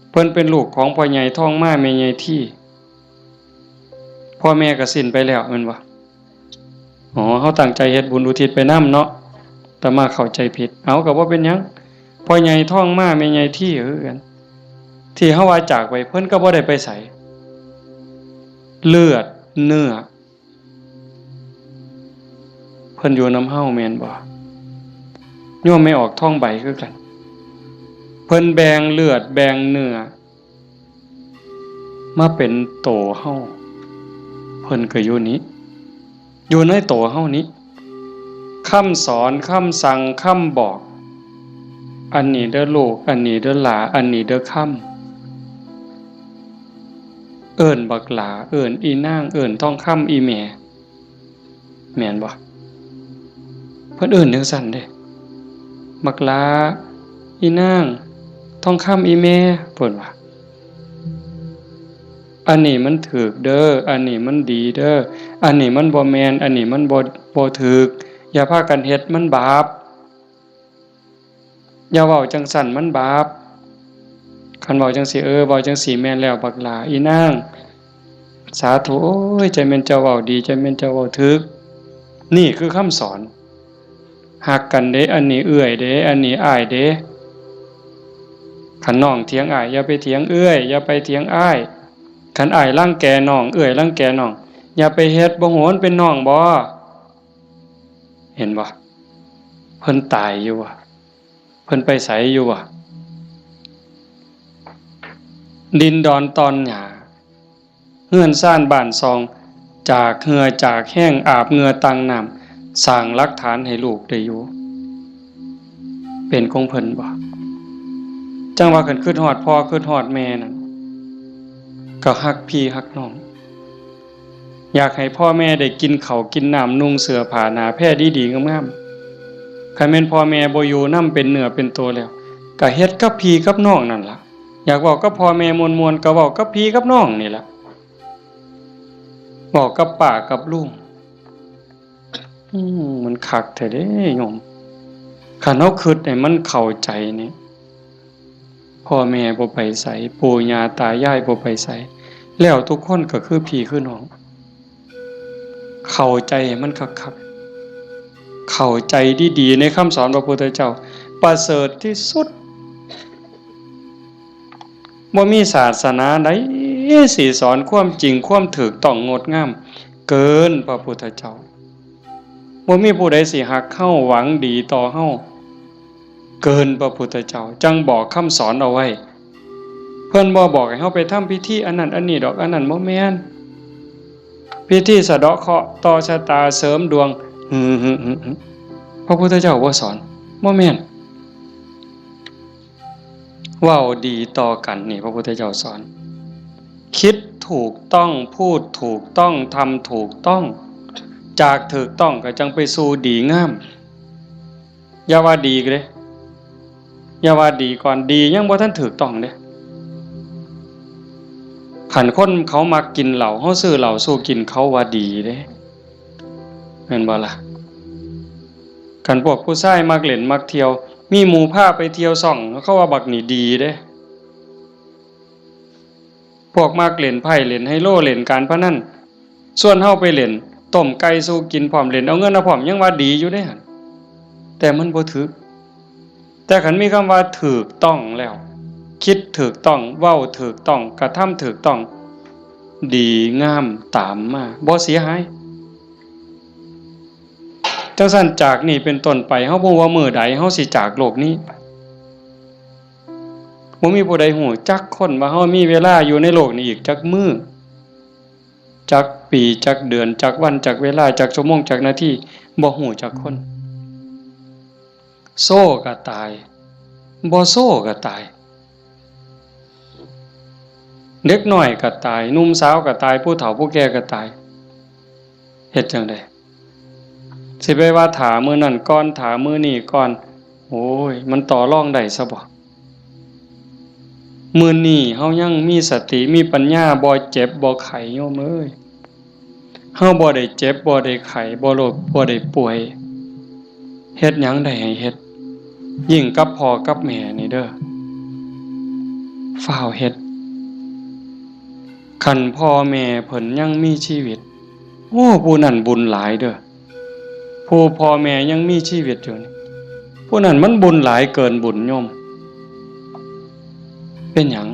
เพิ่นเป็นลูกของพ่อใหญ่ทองมาแม่ใหญ่ที พ่อแม่ก็สิ้นไปแล้วแม่นบ่ อ๋อ เฮาตั้งใจเฮ็ดบุญอุทิศไปนำเนาะ อาตมาเข้าใจผิด เอา ก็บ่เป็นหยัง พ่อใหญ่ทองมาแม่ใหญ่ทีคือกัน ที่เฮาว่าจากไป เพิ่นก็บ่ได้ไปไส เลือดเนื้อ เพิ่นอยู่นำเฮาแม่นบ่ โยมแม่ออกทองใบคือกัน เพิ่นแบ่งเลือดแบ่งเนื้อ มาเป็นโตเฮา เพิ่นก็อยู่นี้ อยู่ในโตเฮานี้ คำสอน คำสั่ง คำบอก อันนี้เด้อลูก อันนี้เด้อหลา อันนี้เด้อคำ เอิ้นบักหลา เอิ้นอีนาง เอิ้นทองคำอีแม่ แม่นบ่ เพิ่นเอิ้นจั่งซั้นเด้ บักหลา อีนาง ทองคำอีแม่ เพิ่นว่า อันนี้มันถูกเด้อ อันนี้มันดีเด้อ อันนี้มันบ่แม่น อันนี้มันบ่ บ่ถูก อย่าพากันเฮ็ด มันบาป อย่าเว้าจั่งซั้น มันบาป คันเว้าจั่งซี้ เออ เว้าจั่งซี้แม่นแล้ว บักหล้า อีนาง สาธุ โอ้ย จั่งแม่นเจ้าเว้าดี จั่งแม่นเจ้าเว้าถูก นี่คือคำสอน ฮักกันเด้ อันนี้เอื้อยเด้ อันนี้อ้ายเด้ คันน้องเถียงอ้าย อย่าไปเถียงเอื้อย อย่าไปเถียงอ้าย คันอ้ายรังแกน้อง เอื้อยรังแกน้อง อย่าไปเฮ็ด บ่ฮู้มันเป็นน้องบ่ เห็นบ่ เพิ่นตายอยู่บ่ เพิ่นไปไสอยู่บ่ ดินดอนตอนหญ้า เฮือนซานบ้านซอง จากเหื่อจากแฮง อาบเหงื่อต่างน้ำ สร้างหลักฐานให้ลูกได้อยู่ เป็นของเพิ่นบ่ จั่งว่าคันคิดฮอดพ่อคิดฮอดแม่นั่น ก็ฮักพี่ฮักน้อง อยากให้พ่อแม่ได้กินข้าวกินน้ำ นุ่งเสื้อผ้าหน้าแพรดีๆงามๆ คันแม่นพ่อแม่บ่อยู่นำเป็นเนื้อเป็นตัวแล้ว ก็เฮ็ดกับพี่กับน้องนั่นล่ะ อยากเว้ากับพ่อแม่ม่วนๆ ก็เว้ากับพี่กับน้องนี่ล่ะ เว้ากับป้ากับลุง อืม มันคักแท้เด้โยม คันเฮาคิดให้มันเข้าใจนี่ พ่อแม่บ่ไปไส ปู่ย่าตายายบ่ไปไส แล้วทุกคนก็คือพี่คือน้อง เข้าใจให้มันคักๆ เข้าใจดีๆ ในคำสอนพระพุทธเจ้า ประเสริฐที่สุด บ่มีศาสนาใดสิสอนความจริงความถูกต้องงดงาม เกินพระพุทธเจ้า บ่มีผู้ใดสิฮักเฮาหวังดีต่อเฮา เกินพระพุทธเจ้า จั่งบอกคำสอนเอาไว้ เพิ่นบ่บอกให้เฮาไปทำพิธีอันนั้นอันนี้ดอก อันนั้นบ่แม่น พิธีสะเดาะเคราะห์ ต่อชะตา เสริมดวง หึ หึ หึ หึ พระพุทธเจ้าบ่สอน บ่แม่น เว้าดีต่อกันนี่พระพุทธเจ้าสอน คิดถูกต้อง พูดถูกต้อง ทำถูกต้อง จากถูกต้องก็จั่งไปสู่ดีงาม อย่าว่าดีเด้ อย่าว่าดีก่อน ดียังบ่ทันถูกต้องเด้ คันคนเขามักกินเหล้า เฮาซื้อเหล้าสู่กิน เขาว่าดีเด้ แม่นบ่ล่ะ คันพวกผู้ชายมักเล่นมักเที่ยว มีหมู่พาไปเที่ยวซ่อง เขาว่าบักนี่ดีเด้ พวกมักเล่นไพ่เล่นไฮโลเล่นการพนัน ชวนเฮาไปเล่น ต้มไก่สู่กินพร้อม เล่นเอาเงินเอาพร้อม ยังว่าดีอยู่เด้หั่น แต่มันบ่ถืก แต่คันมีคำว่าถูกต้องแล้ว คิดถูกต้อง เว้าถูกต้อง กระทำถูกต้อง ดีงามตามมา บ่เสียหาย จั่งซั้นจากนี้เป็นต้นไป เฮาบ่ฮู้ว่ามื้อใดเฮาสิจากโลกนี้ไป บ่มีผู้ใดฮู้จักคนว่าเฮามีเวลาอยู่ในโลกนี้อีกจักมื้อ จักปี จักเดือน จักวัน จักเวลา จักชั่วโมง จักนาที บ่ฮู้จักคน โซก็ตาย บ่โซก็ตาย เด็กน้อยก็ตาย หนุ่มสาวก็ตาย ผู้เฒ่าผู้แก่ก็ตาย เฮ็ดจั่งใด สิไปว่าถ้ามื้อนั้นก่อน ถ้ามื้อนี้ก่อน โอ้ย มันต่อรองได้ซะบ่ มื้อนี้เฮายังมีสติ มีปัญญา บ่เจ็บบ่ไข้ โยมเอ้ย เฮาบ่ได้เจ็บ บ่ได้ไข้ บ่โรค บ่ได้ป่วย เฮ็ดหยังได้ให้เฮ็ด ยิ่งกับพ่อกับแม่นี่เด้อ ฟ้าวเฮ็ด คันพ่อแม่เพิ่นยังมีชีวิต โอ้ ผู้นั้นบุญหลายเด้อ ผู้พ่อแม่ยังมีชีวิตอยู่นี่ ผู้นั้นมันบุญหลายเกินบุญโยม เป็นหยัง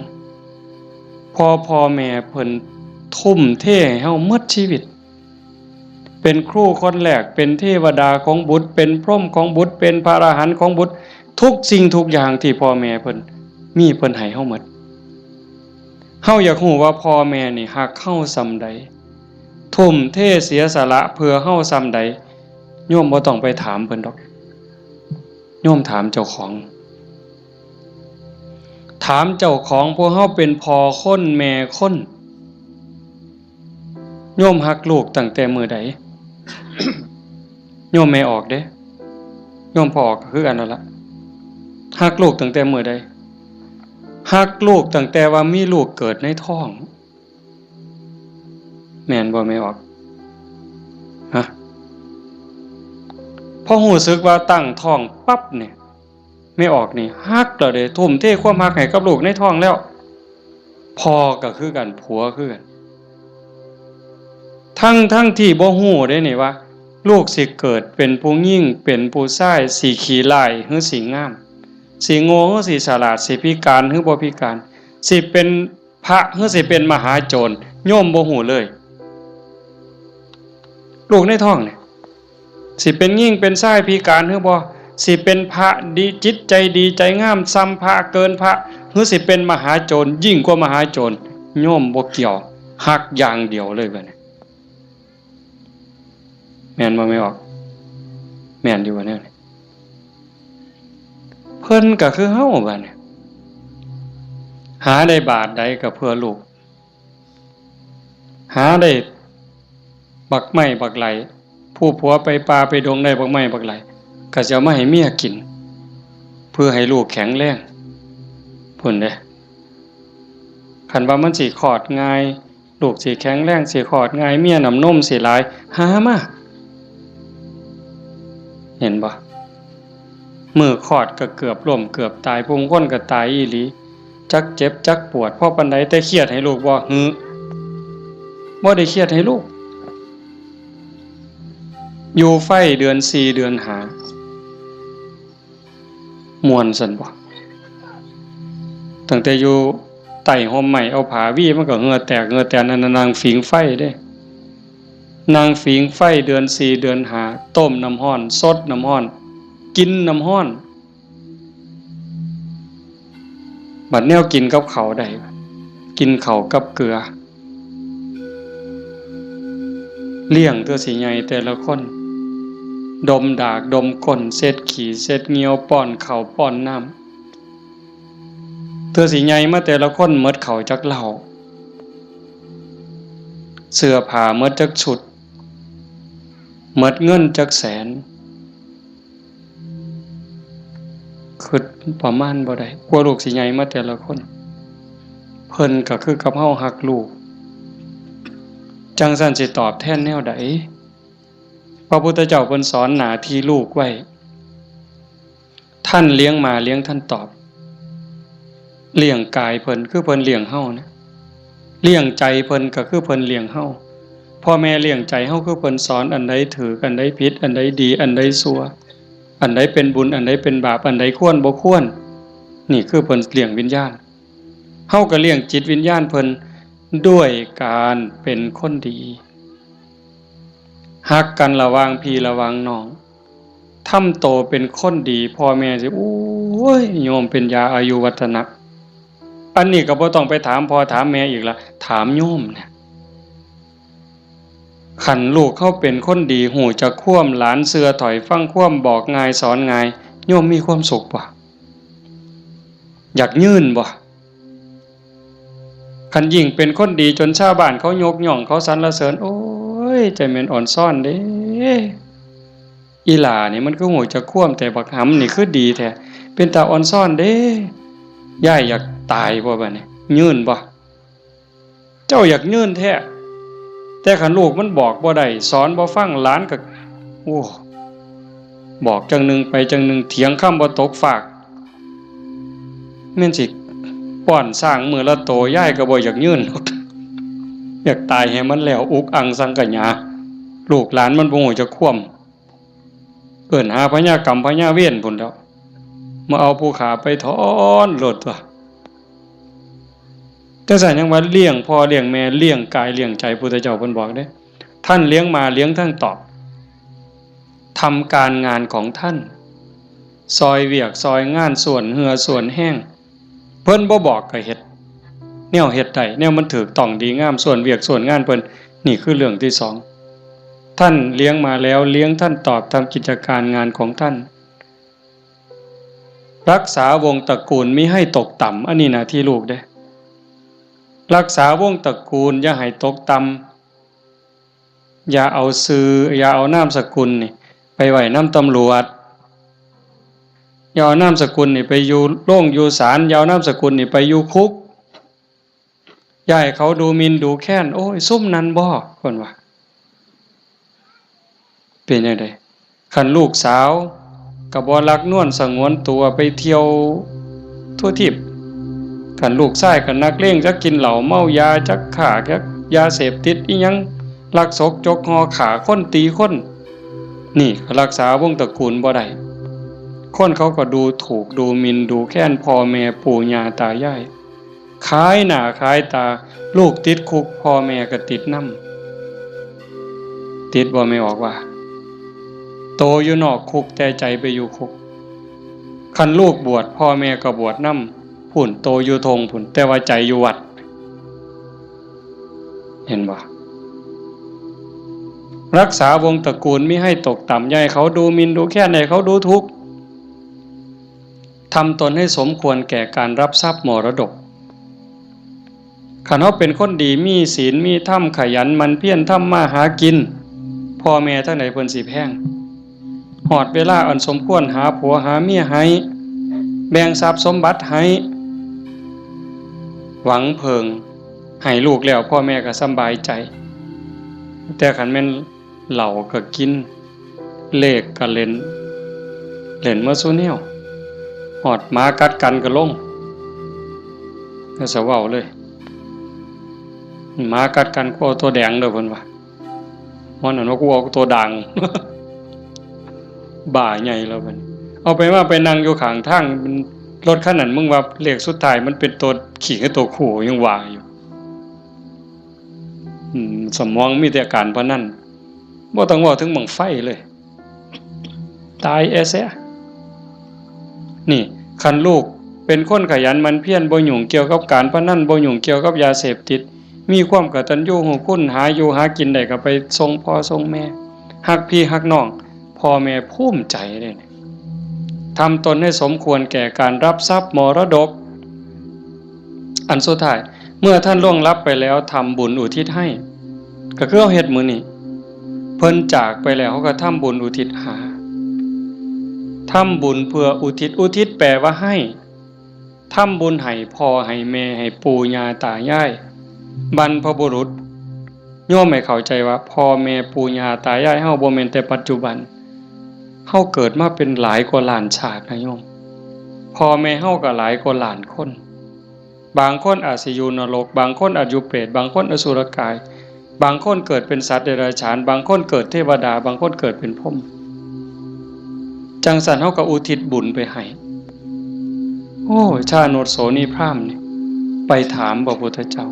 เพราะพ่อแม่เพิ่นทุ่มเทให้เฮาหมดชีวิต เป็นครูคนแรก เป็นเทวดาของบุตร เป็นพรหมของบุตร เป็นพระอรหันต์ของบุตร ทุกสิ่งทุกอย่างที่พ่อแม่เพิ่นมี เพิ่นให้เฮาหมด เฮาอยากฮู้ว่าพ่อแม่นี่ฮักเฮาส่ำใด ทุ่มเทเสียสละเพื่อเฮาส่ำใด โยมบ่ต้องไปถามเพิ่นดอก โยมถามเจ้าของ ถามเจ้าของ พวกเฮาเป็นพ่อคนแม่คน โยมฮักลูกตั้งแต่มื้อใด โยมแม่ออกเด้ โยมพ่อออกก็คือกันนั่นละ ฮักลูกตั้งแต่มื้อใด ฮักลูกตั้งแต่ว่ามีลูกเกิดในท้อง แม่นบ่แม่ออก ฮะ พอรู้สึกว่าตั้งท้องปั๊บเนี่ย แม่ออกนี่ฮักแล้วเด้ ทุ่มเทความฮักให้กับลูกในท้องแล้ว พ่อก็คือกัน ผัวคือกัน ทั้งๆที่บ่ฮู้เด้นี่ว่า ลูกสิเกิดเป็นผู้หญิง เป็นผู้ชาย สิขี้ร้ายหรือสิงาม สิโง่หรือสิฉลาด สิพิการหรือบ่พิการ สิเป็นพระหรือสิเป็นมหาโจร โยมบ่ฮู้เลย ลูกในท้องเนี่ย สิเป็นหญิงเป็นชายพิการหรือบ่ สิเป็นพระดี จิตใจดีใจงามส่ำพระ เกินพระ หรือสิเป็นมหาโจร ยิ่งกว่ามหาโจร โยมบ่เกี่ยว ฮักอย่างเดียวเลยบัดนี้ แม่นบ่แม่ออก แม่นอยู่บ่แนวนี้ เพิ่นก็คือเฮาบัดนี้ หาได้บาทใดก็เพื่อลูก หาได้บักไม้บักไหล ผู้ผัวไปป่าไปดงได้บักไม้บักไหล ก็สิเอามาให้เมียกิน เพื่อให้ลูกแข็งแรง พุ้นเด้ คันว่ามันสิคลอดง่าย ลูกสิแข็งแรง สิคลอดง่าย เมียน้ำนมสิหลาย หามา เห็นบ่ มื้อคลอดก็เกือบล้มเกือบตาย ผู้บางคนก็ตายอีหลี จักเจ็บจักปวด พอปานใด แต่เครียดให้ลูกบ่ หือ บ่ได้เครียดให้ลูก อยู่ไฟเดือนสี่เดือนห้า ม่วนซั่นบ่ ตั้งแต่อยู่ใต้ฮ่มไม้ เอาผ้าวีมันก็เหงื่อแตกเหงื่อแตน นั่นน่ะนั่งผิงไฟเด้ นั่งผิงไฟเดือนสี่เดือนห้า ต้มน้ำร้อน สดน้ำร้อน กินน้ำร้อน บัดแนวกินกับข้าวได้ กินข้าวกับเกลือ เลี้ยงตัวสิใหญ่แต่ละคน ดมดากดมก้น เช็ดขี้เช็ดเหงี้ยว ป้อนข้าวป้อนน้ำ ตัวสิใหญ่มาแต่ละคนหมดข้าวจักเล่า เสื้อผ้าหมดจักชุด หมดเงินจักแสน คิดประมาณบ่ได้ กว่าลูกสิใหญ่มาแต่ละคน เพิ่นก็คือกับเฮาฮักลูก จั่งซั้นสิตอบแทนแนวใด พระพุทธเจ้าเพิ่นสอนหน้าที่ลูกไว้ ท่านเลี้ยงมาเลี้ยงท่านตอบ เลี้ยงกายเพิ่นคือเพิ่นเลี้ยงเฮานะ เลี้ยงใจเพิ่นก็คือเพิ่นเลี้ยงเฮา พ พ่อแม่เลี้ยงใจเฮาคือเพิ่นสอนอันใดถูก อันใดผิด อันใดดี อันใดชั่ว อันใดเป็นบุญ อันใดเป็นบาป อันใดควรบ่ควร นี่คือเพิ่นเลี้ยงวิญญาณ เฮาก็เลี้ยงจิตวิญญาณเพิ่นด้วยการเป็นคนดี ฮักกันระหว่างพี่ระหว่างน้อง ทำโตเป็นคนดี พ่อแม่สิ โอ้ย โยมเป็นยาอายุวัฒนะ อันนี้ก็บ่ต้องไปถามพ่อถามแม่อีกละ ถามโยมเนี่ย คันลูกเฮาเป็นคนดี ฮู้จักความ หลานเชื่อถ้อยฟังความ บอกง่ายสอนง่าย โยมมีความสุขบ่ อยากยืนบ่ คันยิ่งเป็นคนดีจนชาวบ้านเขายกย่อง เขาสรรเสริญ โอ้ย ใจแม่นอ่อนซ้อนเด้ อีหล่านี่มันคือฮู้จักความ แต่บักหำนี่คือดีแท้ เป็นตาอ่อนซ้อนเด้ ยายอยากตายบ่บัดนี้ ยืนบ่ เจ้าอยากยืนแท้ แต่คันลูกมันบอกบ่ได้ สอนบ่ฟัง หลานก็ โอ้ บอกจั่งหนึ่งไปจั่งหนึ่ง เถียงคำบ่ตกฟาก แม่นสิป้อนช้างมื้อละโต ยายก็บ่อยากยืนดอก อยากตายให้มันแล้ว อุกอังสังขยา ลูกหลานมันบ่ฮู้จักความ เอิ้นหาพญากรรมพญาเวรพุ้นแหล้ว มาเอาผู้ข้าไปถอนโลดตั๊ว จั่งซั้นยังว่าเลี้ยงพ่อเลี้ยงแม่ เลี้ยงกายเลี้ยงใจ พุทธเจ้าเพิ่นบอกเด้ ท่านเลี้ยงมาเลี้ยงท่านตอบ ทำการงานของท่าน ซอยเวียกซอยงาน ส่วนเหื่อส่วนแฮง เพิ่นบ่บอกก็เฮ็ด แนวเฮ็ดได้ แนวมันถูกต้องดีงาม ส่วนเวียกส่วนงานเพิ่น นี่คือเรื่องที่สอง ท่านเลี้ยงมาแล้ว เลี้ยงท่านตอบ ทำกิจการงานของท่าน รักษาวงศ์ตระกูลมิให้ตกต่ำ อันนี้หน้าที่ลูกเด้ รักษาวงศ์ตระกูลอย่าให้ตกต่ำ อย่าเอาชื่อ อย่าเอานามสกุลนี่ ไปไว้นำตำรวจ อย่าเอานามสกุลนี่ไปอยู่โรงอยู่ศาล อย่าเอานามสกุลนี่ไปอยู่คุก อย่าให้เขาดูหมิ่นดูแคลน โอ้ย ซุมนั้นบ่ เพิ่นว่า เป็นจั่งใด คันลูกสาวก็บ่รักนวลสงวนตัว ไปเที่ยวทั่วทีป คันลูกชายก็นักเลง จักกินเหล้าเมายา จักค้า จักยาเสพติดอิหยัง ลักซกจกห่อ ฆ่าคนตีคน นี่ก็รักษาวงศ์ตระกูลบ่ได้ คนเขาก็ดูถูกดูหมิ่นดูแคลนพ่อแม่ปู่ย่าตายาย ขายหน้าขายตา ลูกติดคุก พ่อแม่ก็ติดนำ ติดบ่แม่ออกว่า โตอยู่นอกคุกแต่ใจไปอยู่คุก คันลูกบวช พ่อแม่ก็บวชนำพุ้น โตอยู่ท่งพุ้น แต่ว่าใจอยู่วัด เห็นบ่ รักษาวงศ์ตระกูลมิให้ตกต่ำ อย่าให้เขาดูหมิ่นดูแคลน ให้เขาดูถูก ทำตนให้สมควรแก่การรับทรัพย์มรดก คันเฮาเป็นคนดี มีศีล มีธรรม ขยันหมั่นเพียรทำมาหากิน พ่อแม่ทั้งหลายเพิ่นสิแพง ฮอดเวลาอันสมควร หาผัวหาเมียให้ แบ่งทรัพย์สมบัติให้ หวังเพิ่ง ให้ลูกแล้ว พ่อแม่ก็สำบายใจ แต่คันแม่นเหล้าก็กิน เลขก็เล่น เล่นหมดซุแนว ฮอดหมากัดกันก็ลง ก็สะเว้าเลย หมากัดกัน กูเอาตัวแดงเด้อ เพิ่นว่า มันนั่นว่า กูเอาตัวด่าง บ้าใหญ่แล้วบัดนี้ เอาไปว่าไปนั่งอยู่ข้างทาง รถคันนั้น มึงว่าเลขสุดท้ายมันเป็นตัวขี้กับตัวคู่ ยังว่าอยู่ อืม สมองมีแต่การพนัน บ่ต้องเว้าถึงบั้งไฟเลย ตายแอเสีย นี่ คันลูกเป็นคนขยันหมั่นเพียร บ่ยุ่งเกี่ยวกับการพนัน บ่ยุ่งเกี่ยวกับยาเสพติด มีความกตัญญูรู้คุณ หาอยู่หากินได้ก็ไปส่งพ่อส่งแม่ ฮักพี่ฮักน้อง พ่อแม่ภูมิใจเลย ทำตนให้สมควรแก่การรับทรัพย์มรดก อันสุดท้าย เมื่อท่านล่วงลับไปแล้ว ทำบุญอุทิศให้ ก็คือเฮาเฮ็ดมื้อนี้ เพิ่นจากไปแล้ว เฮาก็ทำบุญอุทิศหา ทำบุญเพื่ออุทิศ อุทิศแปลว่าให้ ทำบุญให้พ่อให้แม่ ให้ปู่ย่าตายาย บรรพบุรุษ โยมให้เข้าใจว่าพ่อแม่ปู่ย่าตายายเฮาบ่แม่นแต่ปัจจุบัน เฮาเกิดมาเป็นหลายกว่าล้านชาตินะโยม พ่อแม่เฮาก็หลายกว่าล้านคน บางคนอาจสิอยู่นรก บางคนอาจอยู่เปรต บางคนอสุรกาย บางคนเกิดเป็นสัตว์เดรัจฉาน บางคนเกิดเทวดา บางคนเกิดเป็นพรหม จั่งซั้นเฮาก็อุทิศบุญไปให้ โอ้ ชาโนชโสนีพราหมณ์นี่ ไปถามพระพุทธเจ้า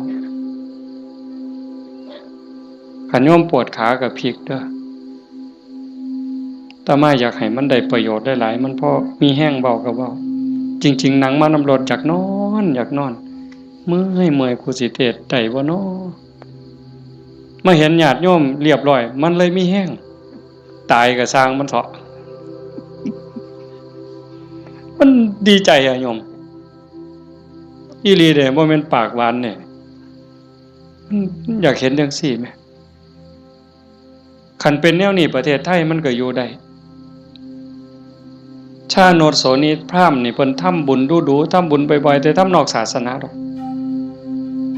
คันโยมปวดขาก็พลิกเด้อ อาตมาอยากให้มันได้ประโยชน์หลายๆ มันพอมีแฮงเว้าก็เว้า จริงๆ นั่งมานำรถอยากนอน อยากนอน เมื่อย เมื่อย กูสิเทศน์ได้บ่น้อ มาเห็นญาติโยมเรียบร้อย มันเลยมีแฮง ตายก็ซ่างมันเถาะ มันดีใจอะโยม อีหลีเด้ บ่แม่นปากหวานเด้ มันอยากเห็นจั่งซี้แหม คันเป็นแนวนี้ประเทศไทยมันก็อยู่ได้ ชาโนชโสนีพราหมณ์นี่เพิ่นทำบุญดู๋ๆ ทำบุญบ่อยๆ แต่ทำนอกศาสนาดอก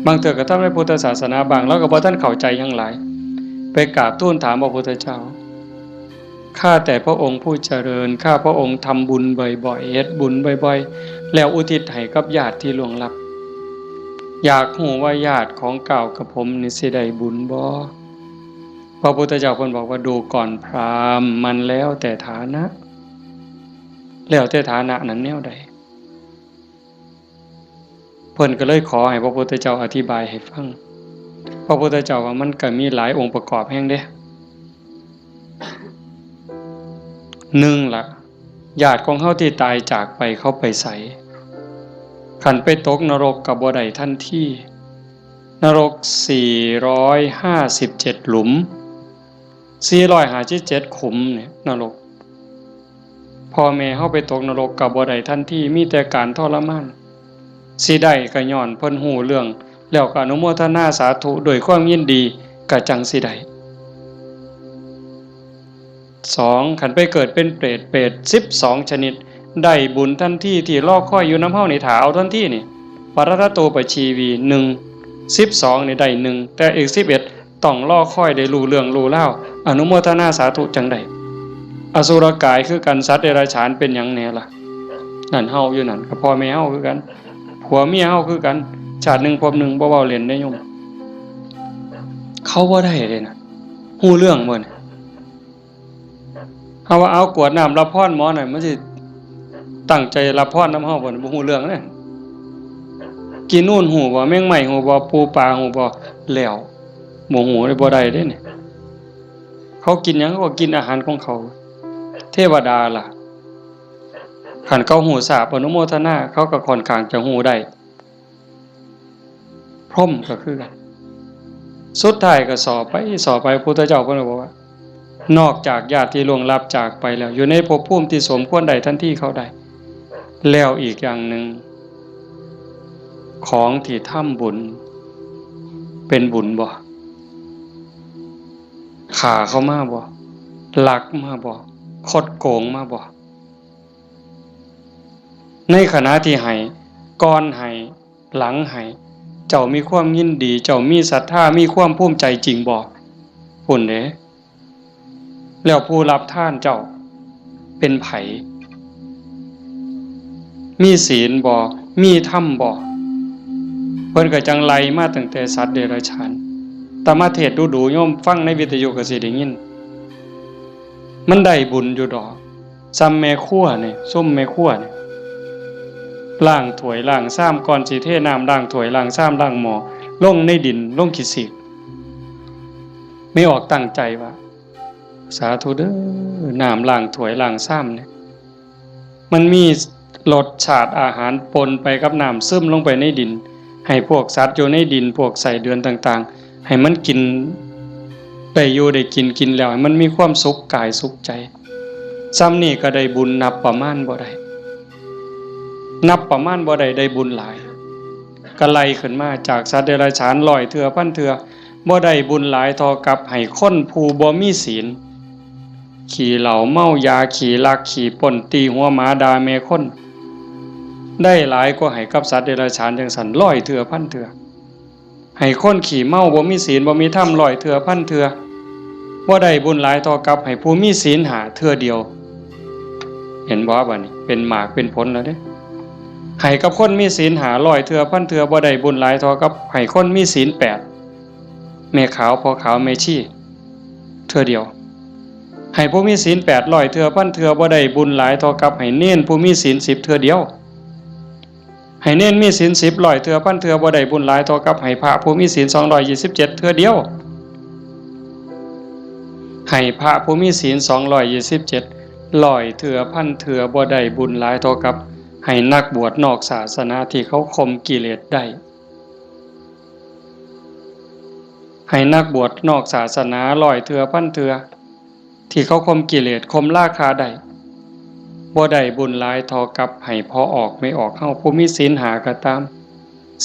บางเทื่อก็ทำในพุทธศาสนาบ้าง ลาวก็บ่ทันเข้าใจหยังหลาย ไปกราบทูลถามพระพุทธเจ้า ข้าแต่พระองค์ผู้เจริญ ข้าพระองค์ทำบุญบ่อยๆ เฮ็ดบุญบ่อยๆ แล้วอุทิศให้กับญาติที่ล่วงลับ อยากฮู้ว่าญาติของก้าวกับผมนี่สิได้บุญบ่ พระพุทธเจ้าเพิ่นบอกว่า ดูก่อนพราหมณ์ มันแล้วแต่ฐานะ แล้วแต่ฐานะนั้นแนวใด เพิ่นก็เลยขอให้พระพุทธเจ้าอธิบายให้ฟัง พระพุทธเจ้าว่ามันก็มีหลายองค์ประกอบแฮงเด้ หนึ่งละ ญาติของเฮาที่ตายจากไปเขาไปไส คันไปตกนรกก็บ่ได้ทันที นรกสี่ร้อยห้าสิบเจ็ดหลุม สี่ร้อยห้าสิบเจ็ดขุมเนี่ยนรก พ่อแม่เฮาไปตกนรกก็บ่ได้ทันที มีแต่การทรมาน สิได้ก็ย้อนเพิ่นฮู้เรื่อง แล้วก็อนุโมทนาสาธุด้วยความยินดี ก็จั่งสิได้ สอง คันไปเกิดเป็นเปรต เปรตสิบสองชนิด ได้บุญทันที ที่รอคอยอยู่นำเฮานี่ ถ้าเอาทันทีนี่ ปรัตตโตปชีวี หนึ่ง สิบสองนี่ได้หนึ่ง แต่อีกสิบเอ็ด ต้องรอคอยได้รู้เรื่องรู้ราว อนุโมทนาสาธุจั่งได้ อสุรกายคือกัน สัตว์เดรัจฉานเป็นหยังแหน่ล่ะ นั่นเฮาอยู่นั่น ก็พ่อแม่เฮาคือกัน ผัวเมียเฮาคือกัน ชาติหนึ่งภพหนึ่ง บ่เว้าเล่นเด้โยม เขาบ่ได้เด้นะ ฮู้เรื่องบ่นี่ เฮาว่าเอากรวดน้ำรับพรหมอนั่น มันสิตั้งใจรับพรนำเฮาบ่นี่ บ่ฮู้เรื่องเด้ กินนูนฮู้บ่ แมงไม้ฮู้บ่ ปูปลาฮู้บ่ แล้ว บ่ฮู้เลย บ่ได้เด้นี่ เขากินหยัง เขาก็กินอาหารของเขา เทวดาล่ะ คันเขาฮู้ทราบอนุโมทนา เขาก็ค่อนข้างจะฮู้ได้ พรหมก็คือกัน สุดท้ายก็สอบไป สอบไป พุทธเจ้าเพิ่นก็บอกว่า นอกจากญาติที่ล่วงลับจากไปแล้ว อยู่ในภพภูมิที่สมควรได้ทันทีเขาได้ แล้วอีกอย่างหนึ่ง ของที่ทำบุญ เป็นบุญบ่ ฆ่าเขามาบ่ ลักมาบ่ คดโกงมาบ่ ในขณะที่ให้ ก่อนให้ หลังให้ เจ้ามีความยินดี เจ้ามีศรัทธา มีความภูมิใจจริงบ่ พุ้นเด้ แล้วผู้รับทานเจ้าเป็นไผ มีศีลบ่ มีธรรมบ่ เพิ่นก็จั่งไล่มาตั้งแต่สัตว์เดรัจฉาน อาตมาเทศน์ดู๋ๆ โยมฟังในวิทยุก็สิได้ยิน มันได้บุญอยู่ดอก ซ่ำแม่ครัวนี่ ซุมแม่ครัวนี่ ล้างถ้วยล้างชาม ก่อนสิเทน้ำล้างถ้วยล้างชามล้างหม้อ ลงในดิน ลงขี้สีก แม่ออกตั้งใจว่า สาธุเด้อ น้ำล้างถ้วยล้างชามเนี่ย มันมีรสชาติอาหารปนไปกับน้ำ ซึมลงไปในดิน ให้พวกสัตว์อยู่ในดิน พวกไส้เดือนต่างๆ ให้มันกิน ได้อยู่ได้กิน กินแล้วให้มันมีความสุขกายสุขใจ ซ่ำนี่ก็ได้บุญนับประมาณบ่ได้ นับประมาณบ่ได้ ได้บุญหลาย ก็ไล่ขึ้นมาจากสัตว์เดรัจฉานร้อยเทื่อพันเทื่อ บ่ได้บุญหลายเท่ากับให้คนผู้บ่มีศีล ขี้เหล้าเมายา ขี้ลักขี้ปล้น ตีหัวหมาด่าแม่คน ได้หลายกว่าให้กับสัตว์เดรัจฉานจั่งซั้นร้อยเทื่อพันเทื่อ ให้คนขี้เมาบ่มีศีลบ่มีธรรมร้อยเทื่อพันเทื่อ บ่ได้บุญหลายเท่ากับให้ผู้มีศีลห้าเทื่อเดียว เห็นบ่ บัดนี้เป็นหมากเป็นผลแล้วเด้ ให้กับคนมีศีลห้าร้อยเทื่อพันเทื่อ บ่ได้บุญหลายเท่ากับให้คนมีศีลแปด แม่ขาวพ่อขาวแม่ชีเทื่อเดียว ให้ผู้มีศีลแปดร้อยเทื่อพันเทื่อบ่ได้บุญหลายเท่ากับให้เณรผู้มีศีลสิบเทื่อเดียว ให้เณรมีศีลสิบร้อยเทื่อพันเทื่อบ่ได้บุญหลายเท่ากับให้พระผู้มีศีลสองร้อยยี่สิบเจ็ดเทื่อเดียว ให้พระผู้มีศีลสองร้อยยี่สิบเจ็ดร้อยเทื่อพันเทื่อบ่ได้บุญหลายเท่ากับให้นักบวชนอกศาสนาที่เขาข่มกิเลสได้ ให้นักบวชนอกศาสนาร้อยเทื่อพันเทื่อที่เขาข่มกิเลสข่มราคะได้ บ่ได้บุญหลายเท่ากับให้พ่อออกแม่ออกเฮาผู้มีศีลห้าก็ตาม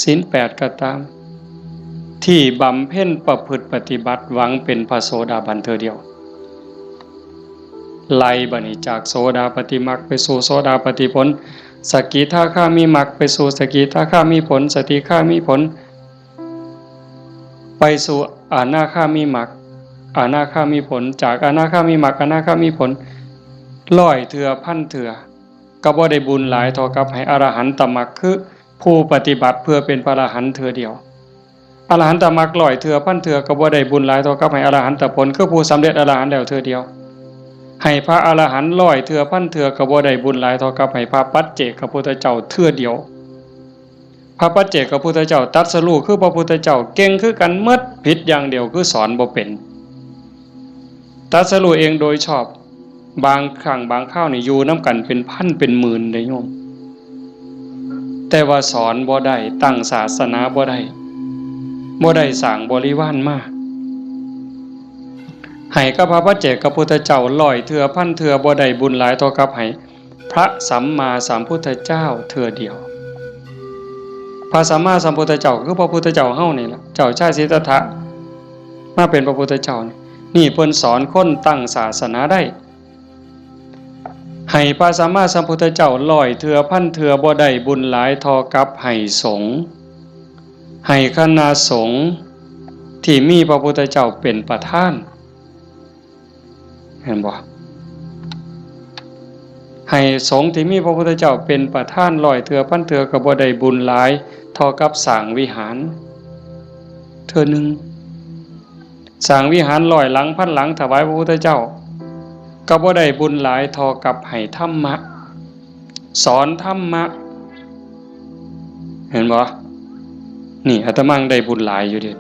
ศีลแปดก็ตาม ที่บำเพ็ญประพฤติปฏิบัติหวังเป็นพระโสดาบันเทื่อเดียว ไล่บัดนี้จากโสดาปัตติมรรคไปสู่โสดาปัตติผล สกิทาคามิมรรคไปสู่สกิทาคามิผล สกิทาคามิผล ไปสู่อนาคามิมรรค อนาคามิผล จากอนาคามิมรรค อนาคามิผล ร้อยเทื่อพันเทื่อ ก็บ่ได้บุญหลายเท่ากับให้อรหันตมรรค คือผู้ปฏิบัติเพื่อเป็นพระอรหันต์เทื่อเดียว อรหันตมรรคร้อยเทื่อพันเทื่อก็บ่ได้บุญหลายเท่ากับให้อรหันตผล คือผู้สำเร็จอรหันต์แล้วเทื่อเดียว ให้พระอรหันต์ร้อยเทื่อพันเทื่อก็บ่ได้บุญหลายเท่ากับให้พระปัจเจกพุทธเจ้าเทื่อเดียว พระปัจเจกพุทธเจ้าตรัสรู้คือพระพุทธเจ้าเก่งคือกันหมด ผิดอย่างเดียวคือสอนบ่เป็น ตรัสรู้เองโดยชอบ บางครั้งบางคราวนี่อยู่นำกันเป็นพันเป็นหมื่นเด้โยม แต่ว่าสอนบ่ได้ ตั้งศาสนาบ่ได้ บ่ได้สร้างบริวารมา ให้กับพระปัจเจกพุทธเจ้าร้อยเทื่อพันเทื่อบ่ได้บุญหลายเท่ากับให้พระสัมมาสัมพุทธเจ้าเทื่อเดียว พระสัมมาสัมพุทธเจ้าคือพระพุทธเจ้าเฮานี่ล่ะ เจ้าชายสิทธัตถะ มาเป็นพระพุทธเจ้านี่ นี่เพิ่นสอนคนตั้งศาสนาได้ ให้พระสัมมาสัมพุทธเจ้าร้อยเทื่อพันเทื่อบ่ได้บุญหลายเท่ากับให้สงฆ์ ให้คณะสงฆ์ที่มีพระพุทธเจ้าเป็นประธาน เห็นบ่ ให้สงฆ์ที่มีพระพุทธเจ้าเป็นประธานร้อยเทื่อพันเทื่อก็บ่ได้บุญหลายเท่ากับสร้างวิหาร เทื่อหนึ่ง สร้างวิหารร้อยหลังพันหลังถวายพระพุทธเจ้า ก็บ่ได้บุญหลายเท่ากับให้ธรรมะ สอนธรรมะ เห็นบ่ นี่อาตมาได้บุญหลายอยู่เด้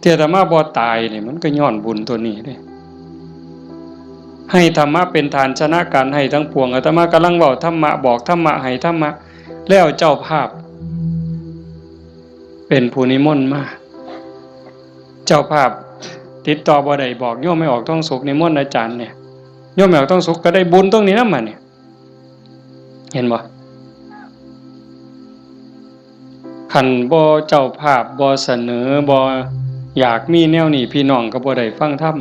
ที่อาตมาบ่ตายนี่มันก็ย้อนบุญตัวนี้เด้ ให้ธรรมะเป็นทานชนะการให้ทั้งปวง อาตมากำลังเว้าธรรมะ บอกธรรมะ ให้ธรรมะ แล้วเจ้าภาพ เป็นผู้นิมนต์มา เจ้าภาพติดต่อบ่ได้ บอกโยมแม่ออกทองสุขนิมนต์อาจารย์เนี่ย โยมแม่ออกทองสุขก็ได้บุญตรงนี้นำมาเนี่ย เห็นบ่ คันบ่เจ้าภาพบ่เสนอ บ่อยากมีแนวนี้ พี่น้องก็บ่ได้ฟังธรรม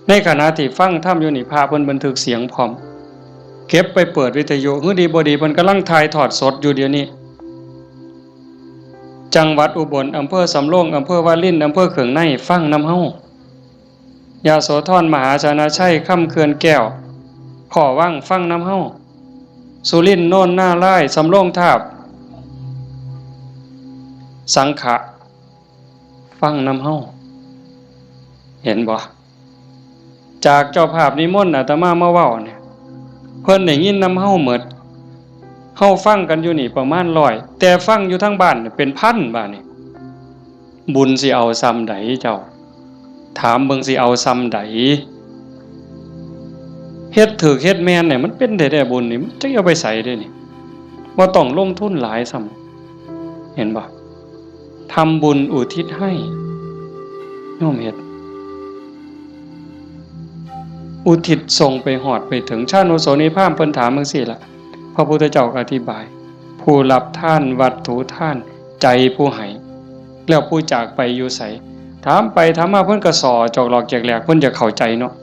ในขณะที่ฟังธรรมอยู่นี่ พระเพิ่นบันทึกเสียงพร้อม เก็บไปเปิดวิทยุ หื้อดีบ่ดีเพิ่นกำลังถ่ายทอดสดอยู่เดี๋ยวนี้ จังหวัดอุบล อำเภอสำโรง อำเภอวาริน อำเภอเขืองใน ฟังนำเฮา ยโสธร มหาชนะชัย คำเขื่อนแก้ว ขอวัง ฟังนำเฮา สุรินทร์ โนนนารายณ์ สำโรงทาบ สังขะ ฟังนำเฮา เห็นบ่ จากเจ้าภาพนิมนต์อาตมามาเว้าเนี่ย เพิ่นได้ยินนำเฮาหมด เฮาฟังกันอยู่นี่ประมาณร้อย แต่ฟังอยู่ทางบ้านเนี่ยเป็นพันบาดนี่ บุญสิเอาส่ำใดเจ้า ถามเบิ่งสิเอาส่ำใด เฮ็ดถูกเฮ็ดแม่นเนี่ยมันเป็นได้แต่บุญนี่ มันจะเอาไปใส่ได้นี่ บ่ต้องลงทุนหลายซ้ำ เห็นบ่ ทำบุญอุทิศให้ โยมเฮ็ด อุทิศส่งไปฮอดไปถึง ชานุโสนีพราหมณ์เพิ่นถามจั่งซี้ล่ะ พระพุทธเจ้าก็อธิบาย ผู้รับทานวัตถุทาน ใจผู้ให้ แล้วผู้จากไปอยู่ไส ถามไปถามมาเพิ่นก็ส่อจอกหลอกแจกแหลก เพิ่นจะเข้าใจเนาะ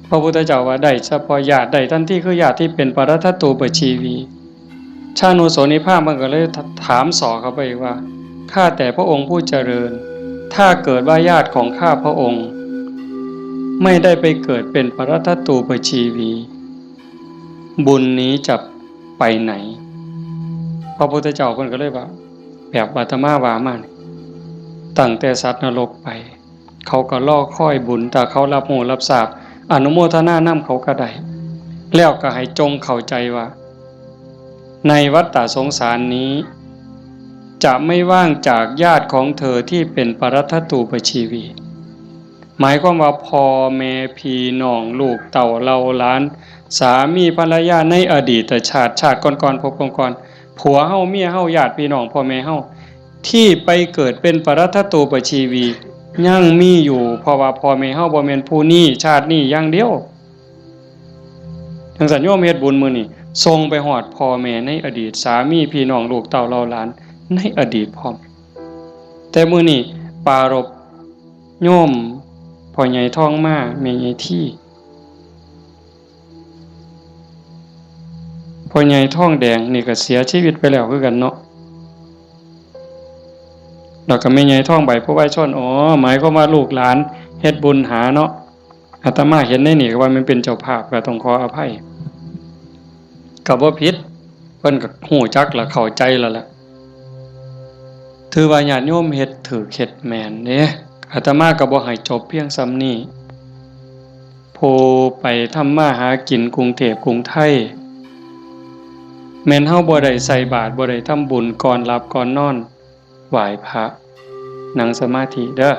พระพุทธเจ้าว่าได้เฉพาะญาติ ได้ทันทีคือญาติที่เป็นปรัตถตูปชีวี ชานุโสนีพราหมณ์มันก็เลยถามส่อเข้าไปอีกว่า ข้าแต่พระองค์ผู้เจริญ ถ้าเกิดว่าญาติของข้าพระองค์ ไม่ได้ไปเกิดเป็นปรัตถตูปชีวี บุญนี้จะไปไหน พระพุทธเจ้าเพิ่นก็เลยว่า แบบอาตมาว่ามานี่ ตั้งแต่สัตว์นรกไป เขาก็รอคอยบุญ ถ้าเขารับรู้รับทราบ อนุโมทนานำเขาก็ได้ แล้วก็ให้จงเข้าใจว่า ในวัฏฏะสงสารนี้ จะไม่ว่างจากญาติของเธอที่เป็นปรัตถตูปชีวี หมายความว่าพ่อแม่พี่น้องลูกเต้าเหล่าหลาน สามีภรรยาในอดีตชาติ ชาติก่อนๆ ภพก่อนๆ ผัวเฮา เมียเฮา ญาติพี่น้อง พ่อแม่เฮา ที่ไปเกิดเป็นปรัตถตูปชีวี ยังมีอยู่ เพราะว่าพ่อแม่เฮาบ่แม่นผู้นี้ชาตินี้อย่างเดียว จังซั่นโยมเฮ็ดบุญมื้อนี้ ส่งไปฮอดพ่อแม่ในอดีต สามีพี่น้องลูกเต้าเหล่าหลานในอดีตพร้อม แต่มื้อนี้ปรารภโยมพ่อใหญ่ทองมา แม่ใหญ่ที พ่อใหญ่ทองแดงนี่ก็เสียชีวิตไปแล้วคือกันเนาะ แล้วก็แม่ใหญ่ทองใบ ผู้วายชน อ๋อ หมายความว่าลูกหลานเฮ็ดบุญหาเนาะ อาตมาเห็นในนี่ก็ว่ามันเป็นเจ้าภาพ ก็ต้องขออภัย ก็บ่ผิด เพิ่นก็ฮู้จักและเข้าใจแล้วล่ะ ถือว่าญาติโยมเฮ็ดถูกเฮ็ดแม่นเด้ อาตมาก็บ่ให้จบเพียงส่ำนี้ ผู้ไปทำมาหากินกรุงเทพกรุงไทย แม่นเฮาบ่ได้ใส่บาตร บ่ได้ทำบุญ ก่อนหลับก่อนนอน ไหว้พระ นั่งสมาธิเด้อ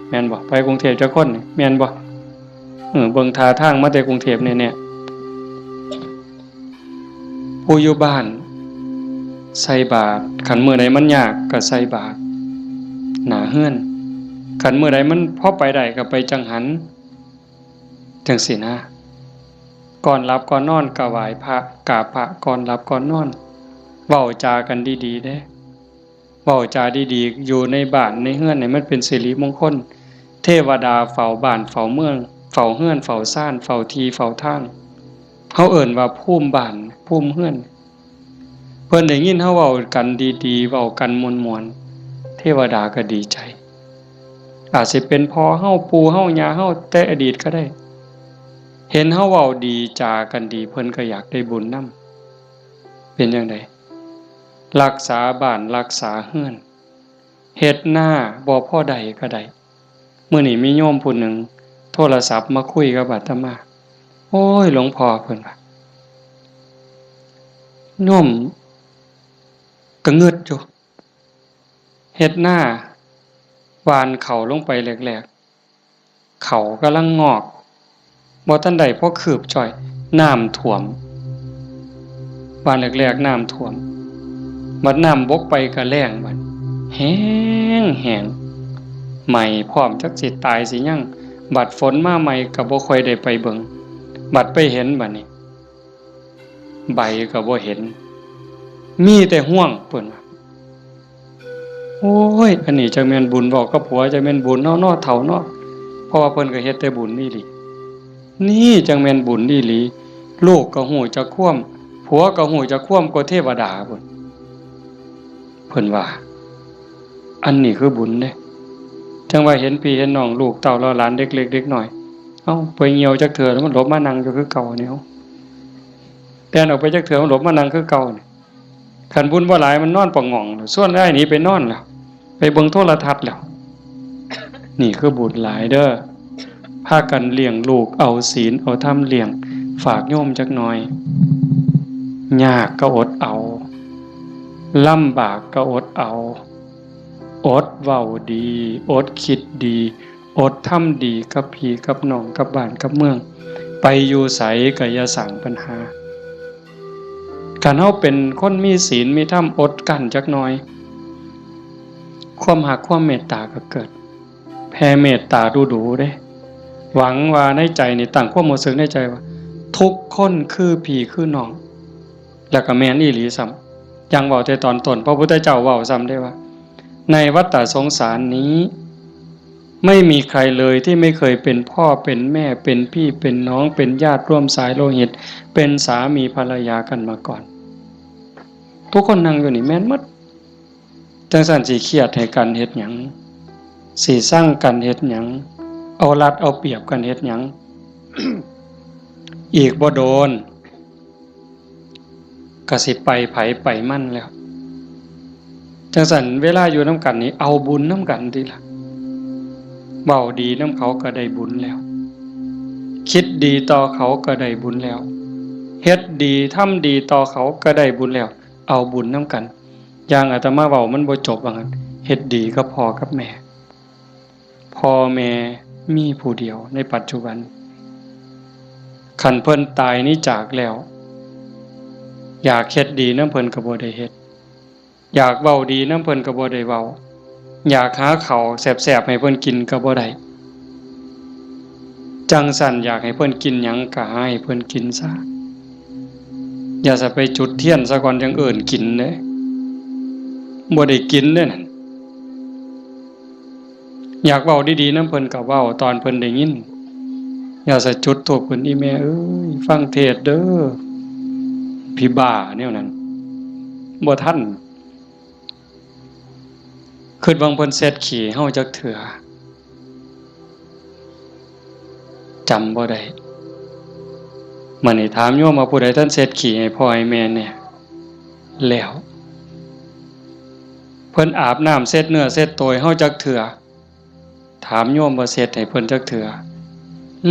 แม่นบ่ ไปกรุงเทพจักคนนี่ แม่นบ่ เออ เบิ่งท่าทางมาแต่กรุงเทพแน่ๆ ผู้อยู่บ้านใส่บาตร คันมื้อใดมันยากก็ใส่บาตรหน้าเฮือน คันมื้อใดมันพอไปได้ก็ไปจังหัน จังซี้นะ ก่อนหลับก่อนนอนก็ไหว้พระ กราบพระก่อนหลับก่อนนอน เว้าจากันดีๆ เด้ เว้าจาดีๆ อยู่ในบ้านในเฮือนนี่มันเป็นสิริมงคล เทวดาเฝ้าบ้านเฝ้าเมือง เฝ้าเฮือนเฝ้าซาน เฝ้าที่เฝ้าทาง เฮาเอิ้นว่าภูมิบ้าน ภูมิเฮือน เพิ่นได้ยินเฮาเว้ากันดีๆ เว้ากันม่วนๆ เทวดาก็ดีใจ อาจสิเป็นพ่อเฮา ปู่เฮา ย่าเฮา แต่อดีตก็ได้ เห็นเฮาเว้าดีจากันดี เพิ่นก็อยากได้บุญนำ เป็นจั่งใด รักษาบ้านรักษาเฮือน เฮ็ดนาบ่พอได้ก็ได้ มื้อนี้มีโยมผู้หนึ่งโทรศัพท์มาคุยกับอาตมา โอ้ย หลวงพ่อ เพิ่นว่า โยมก็งึดอยู่ เฮ็ดนา หว่านเข้าลงไปแรกๆ เข้ากำลังงอก บ่ทันได้พอคืบจ้อย น้ำท่วม หว่านแรกๆ น้ำท่วม บัดน้ำบกไปก็แล้งบัด แห้งแห้ง ไหม้พร้อม จักสิตายสิหยัง บัดฝนมาใหม่ก็บ่ค่อยได้ไปเบิ่ง บัดไปเห็นบัดนี้ ใบก็บ่เห็น มีแต่ฮวง เพิ่นว่า โอ้ย อันนี้จักแม่นบุญ เว้ากับผัวจักแม่นบุญเนาะ เนาะ เฒ่าเนาะ เพราะว่าเพิ่นก็เฮ็ดแต่บุญอีหลี นี่จักแม่นบุญอีหลี ลูกก็ฮู้จักความ ผัวก็ฮู้จักความกว่าเทวดาพุ้น เพิ่นว่า อันนี้คือบุญเด้ จั่งว่าเห็นพี่เห็นน้อง ลูกเต้าเหล่าหลาน เด็กเล็กเด็กน้อย เอ้า ไปเหี่ยวจักเทื่อแล้วมันหลบมานั่งอยู่คือเก่านี่ เอ้า แล่นออกไปจักเทื่อมันหลบมานั่งคือเก่านี่ คันบุญบ่หลายมันนอนปะหง่องแล้ว ชวนอ้ายหนีไปนอนแล้ว ไปเบิ่งโทรทัศน์แล้ว นี่คือบุญหลายเด้อ พากันเลี้ยงลูก เอาศีลเอาธรรมเลี้ยง ฝากโยมจักหน่อย ยากก็อดเอา ลำบากก็อดเอา อดเว้าดี อดคิดดี อดทำดีกับพี่กับน้อง กับบ้านกับเมือง ไปอยู่ไสก็อย่าสร้างปัญหา คันเฮาเป็นคนมีศีลมีธรรม อดกลั้นจักหน่อย ความฮักความเมตตาก็เกิด แผ่เมตตาดูๆ เด้ หวังว่าในใจนี่ตั้งความรู้สึกในใจว่า ทุกคนคือพี่คือน้อง แล้วก็แม่นอีหลีซ้ำ อย่างเว้าแต่ตอนต้น พระพุทธเจ้าเว้าซ้ำเด้ว่า ในวัฏฏะสงสารนี้ ไม่มีใครเลยที่ไม่เคยเป็นพ่อเป็นแม่ เป็นพี่เป็นน้อง เป็นญาติร่วมสายโลหิต เป็นสามีภรรยากันมาก่อน ทุกคนนั่งอยู่นี่แม่นหมด จั่งซั้นสิเครียดให้กันเฮ็ดหยัง สิซังกันเฮ็ดหยัง เอารัดเอาเปรียบกันเฮ็ดหยัง อีกบ่โดน ก็สิไปไผไปมันแล้ว จั่งซั้นเวลาอยู่นำกันนี่เอาบุญนำกันติล่ะ เว้าดีนำเขาก็ได้บุญแล้ว คิดดีต่อเขาก็ได้บุญแล้ว เฮ็ดดีทำดีต่อเขาก็ได้บุญแล้ว เอาบุญนำกัน อย่างอาตมาเว้ามันบ่จบว่างั้น เฮ็ดดีกับพ่อกับแม่ พ่อแม่มีผู้เดียวในปัจจุบัน คันเพิ่นตายหนีจากแล้ว อยากเฮ็ดดีนำเพิ่นก็บ่ได้เฮ็ด อยากเว้าดีนำเพิ่นก็บ่ได้เว้า อยากหาข้าวแซ่บๆให้เพิ่นกินก็บ่ได้ จั่งซั้นอยากให้เพิ่นกินหยังก็หาให้เพิ่นกินซะ อย่าซะไปจุดเทียนซะก่อนจั่งเอิ้นกินเด้ บ่ได้กินเด้นั่น อยากเว้าดีๆนำเพิ่นก็เว้าตอนเพิ่นได้ยิน อย่าซะจุดธูปขึ้น อีแม่เอ้ย ฟังเทศน์เด้อ ผีบ้าแนวนั้น บ่ทัน คิดเบิ่งเพิ่นเช็ดขี้เฮาจักเทื่อ จำบ่ได้ มื้อนี้ถามโยมว่าผู้ใดทันเช็ดขี้ให้พ่อให้แม่แน่ แล้ว เพิ่นอาบน้ำเช็ดเนื้อเช็ดตัวให้เฮาจักเทื่อ ถามโยมว่าเช็ดให้เพิ่นจักเทื่อ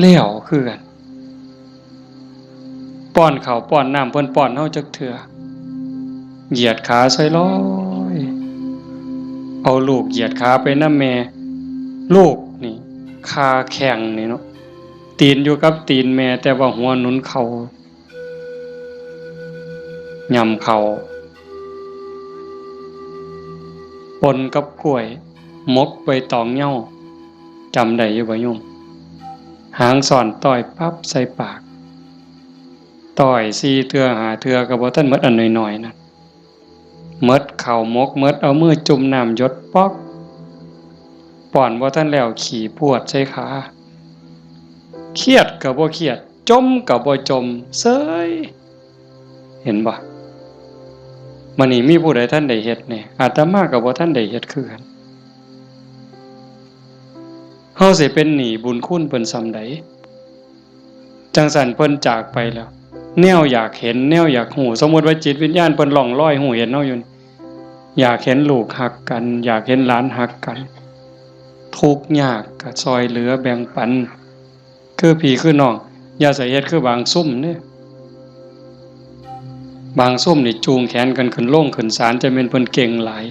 แล้วคือกัน ป้อนข้าวป้อนน้ำเพิ่นป้อนเฮาจักเทื่อ เหยียดขาซอยลอย เอาลูกเหยียดขาไปนำแม่ ลูกนี่ คาแข้งนี่เนาะ ตีนอยู่กับตีนแม่ แต่ว่าหัวหนุนเข่า ย่ำเข่า ปนกับกล้วย หมกใบตองเหย้า จำได้อยู่บ่โยม หางซ่อนต้อยปั๊บใส่ปาก ต้อยสี่เทื่อห้าเทื่อก็บ่ทันหมดอันน้อยๆนั่น หมดข้าวหมกหมด เอามือจุ่มน้ำหยดป๊อก ป้อนบ่ทันแล้วขี้พรวดใส่ขา เครียดก็บ่เครียด จ่มก็บ่จ่ม เซย เห็นบ่ มื้อนี้มีผู้ใดทันได้เฮ็ดแน่ อาตมาก็บ่ทันได้เฮ็ดคือกัน เฮาสิเป็นหนี้บุญคุณเพิ่นส่ำใด จั่งซั้นเพิ่นจากไปแล้ว แนวอยากเห็น แนวอยากฮู้ สมมุติว่าจิตวิญญาณเพิ่นล่องลอยฮู้เห็นเฮาอยู่นี่ อยากเห็นลูกฮักกัน อยากเห็นหลานฮักกัน ทุกข์ยากก็ซ่อยเหลือแบ่งปัน คือพี่คือน้อง อย่าใส่เฮ็ดคือบางซุมเด้ บางซุมนี่จูงแขนกันขึ้นโรงขึ้นศาล จะแม่นเพิ่นเก่งหลาย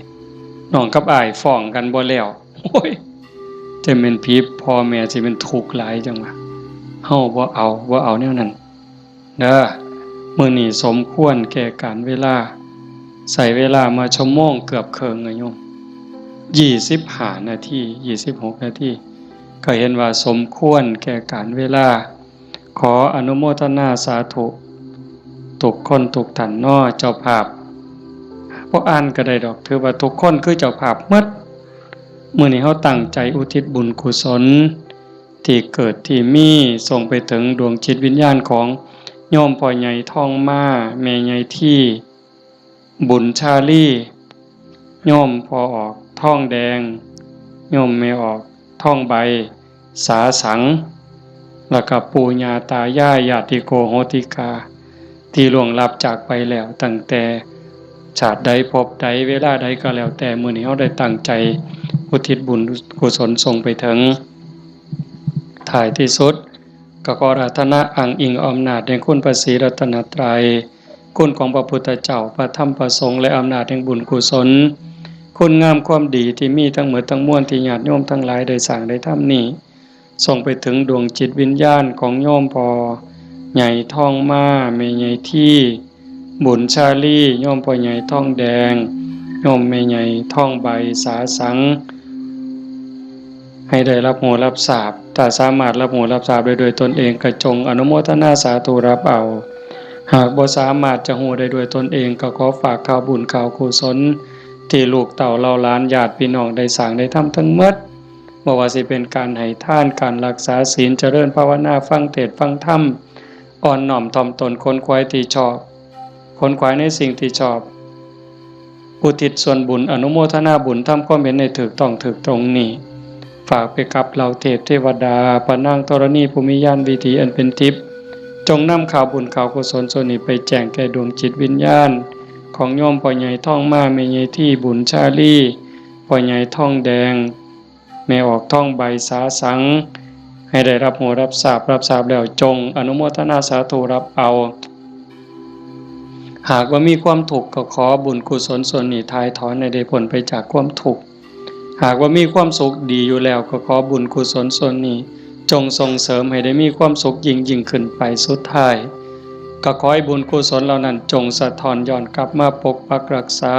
น้องกับอ้ายฟ้องกันบ่แล้ว โอ้ย จะแม่นผีพ่อแม่สิแม่นทุกข์หลายจั่งว่า เฮาบ่เอา บ่เอาแนวนั้น เด้อ มื้อนี้สมควรแก่กาลเวลา ใช้เวลามาชั่วโมงเกือบเคิ่งอะโยม ยี่สิบห้านาที ยี่สิบหกนาที ก็เห็นว่าสมควรแก่กาลเวลา ขออนุโมทนาสาธุ ทุกคนทุกท่านเนาะ เจ้าภาพ บ่อ่านก็ได้ดอก ถือว่าทุกคนคือเจ้าภาพหมด มื้อนี้เฮาตั้งใจอุทิศบุญกุศล ที่เกิดที่มี ส่งไปถึงดวงจิตวิญญาณของโยมพ่อใหญ่ทองมา แม่ใหญ่ที่ บุญชาลี โยมพ่อออกทองแดง โยมแม่ออกทองใบ สาสัง แล้วก็ปู่ย่าตายาย ญาติโกโหติกา ที่ล่วงลับจากไปแล้ว ตั้งแต่ชาติใดภพใดเวลาใดก็แล้วแต่ มื้อนี้เฮาได้ตั้งใจอุทิศบุญกุศลส่งไปถึง ท้ายที่สุด ก็ขออาราธนาอ้างอิงอำนาจแห่งคุณพระศรีรัตนตรัย คุณของพระพุทธเจ้า พระธรรม พระสงฆ์ และอำนาจแห่งบุญกุศล คุณงามความดีที่มีทั้งหมดทั้งมวลที่ญาติโยมทั้งหลายได้สร้างได้ทำนี้ ส่งไปถึงดวงจิตวิญญาณของโยมพ่อใหญ่ทองมา แม่ใหญ่ที่ บุญชาลี โยมพ่อใหญ่ทองแดง โยมแม่ใหญ่ทองใบ สาสัง ให้ได้รับรู้รับทราบ ถ้าสามารถรับรู้รับทราบได้ด้วยตนเองก็จงอนุโมทนาสาธุรับเอา หากบ่สามารถจะรู้ได้ด้วยตนเองก็ขอฝากข่าวบุญข่าวกุศล ที่ลูกเต้าเหล่าหลานญาติพี่น้องได้สร้างได้ทำทั้งหมด บ่ว่าสิเป็นการให้ทาน การรักษาศีล เจริญภาวนา ฟังเทศน์ฟังธรรม อ่อนน้อมถ่อมตน ขนขวายที่ชอบ ขนขวายในสิ่งที่ชอบ อุทิศส่วนบุญ อนุโมทนาบุญ ทำความเห็นให้ถูกต้องถูกตรงนี้ ฝากไปกับเหล่าเทพเทวดา พระนางธรณีผู้มีญาณวิถีอันเป็นทิพย์ จงนำข่าวบุญข่าวกุศลส่วนนี้ไปแจ้งแก่ดวงจิตวิญญาณ ของโยมพ่อใหญ่ทองมา แม่ใหญ่ที่บุญชาลี พ่อใหญ่ทองแดง แม่ออกทองใบสาสัง ให้ได้รับรู้รับทราบ รับทราบแล้วจงอนุโมทนาสาธุรับเอา หากว่ามีความทุกข์ก็ขอบุญกุศลส่วนนี้ถ่ายถอนให้ได้พ้นไปจากความทุกข์ หากว่ามีความสุขดีอยู่แล้วก็ขอบุญกุศลส่วนนี้ จงส่งเสริมให้ได้มีความสุขยิ่งยิ่งขึ้นไป สุดท้าย ก็ขอให้บุญกุศลเหล่านั้นจงสะท้อนย้อนกลับมาปกปักรักษา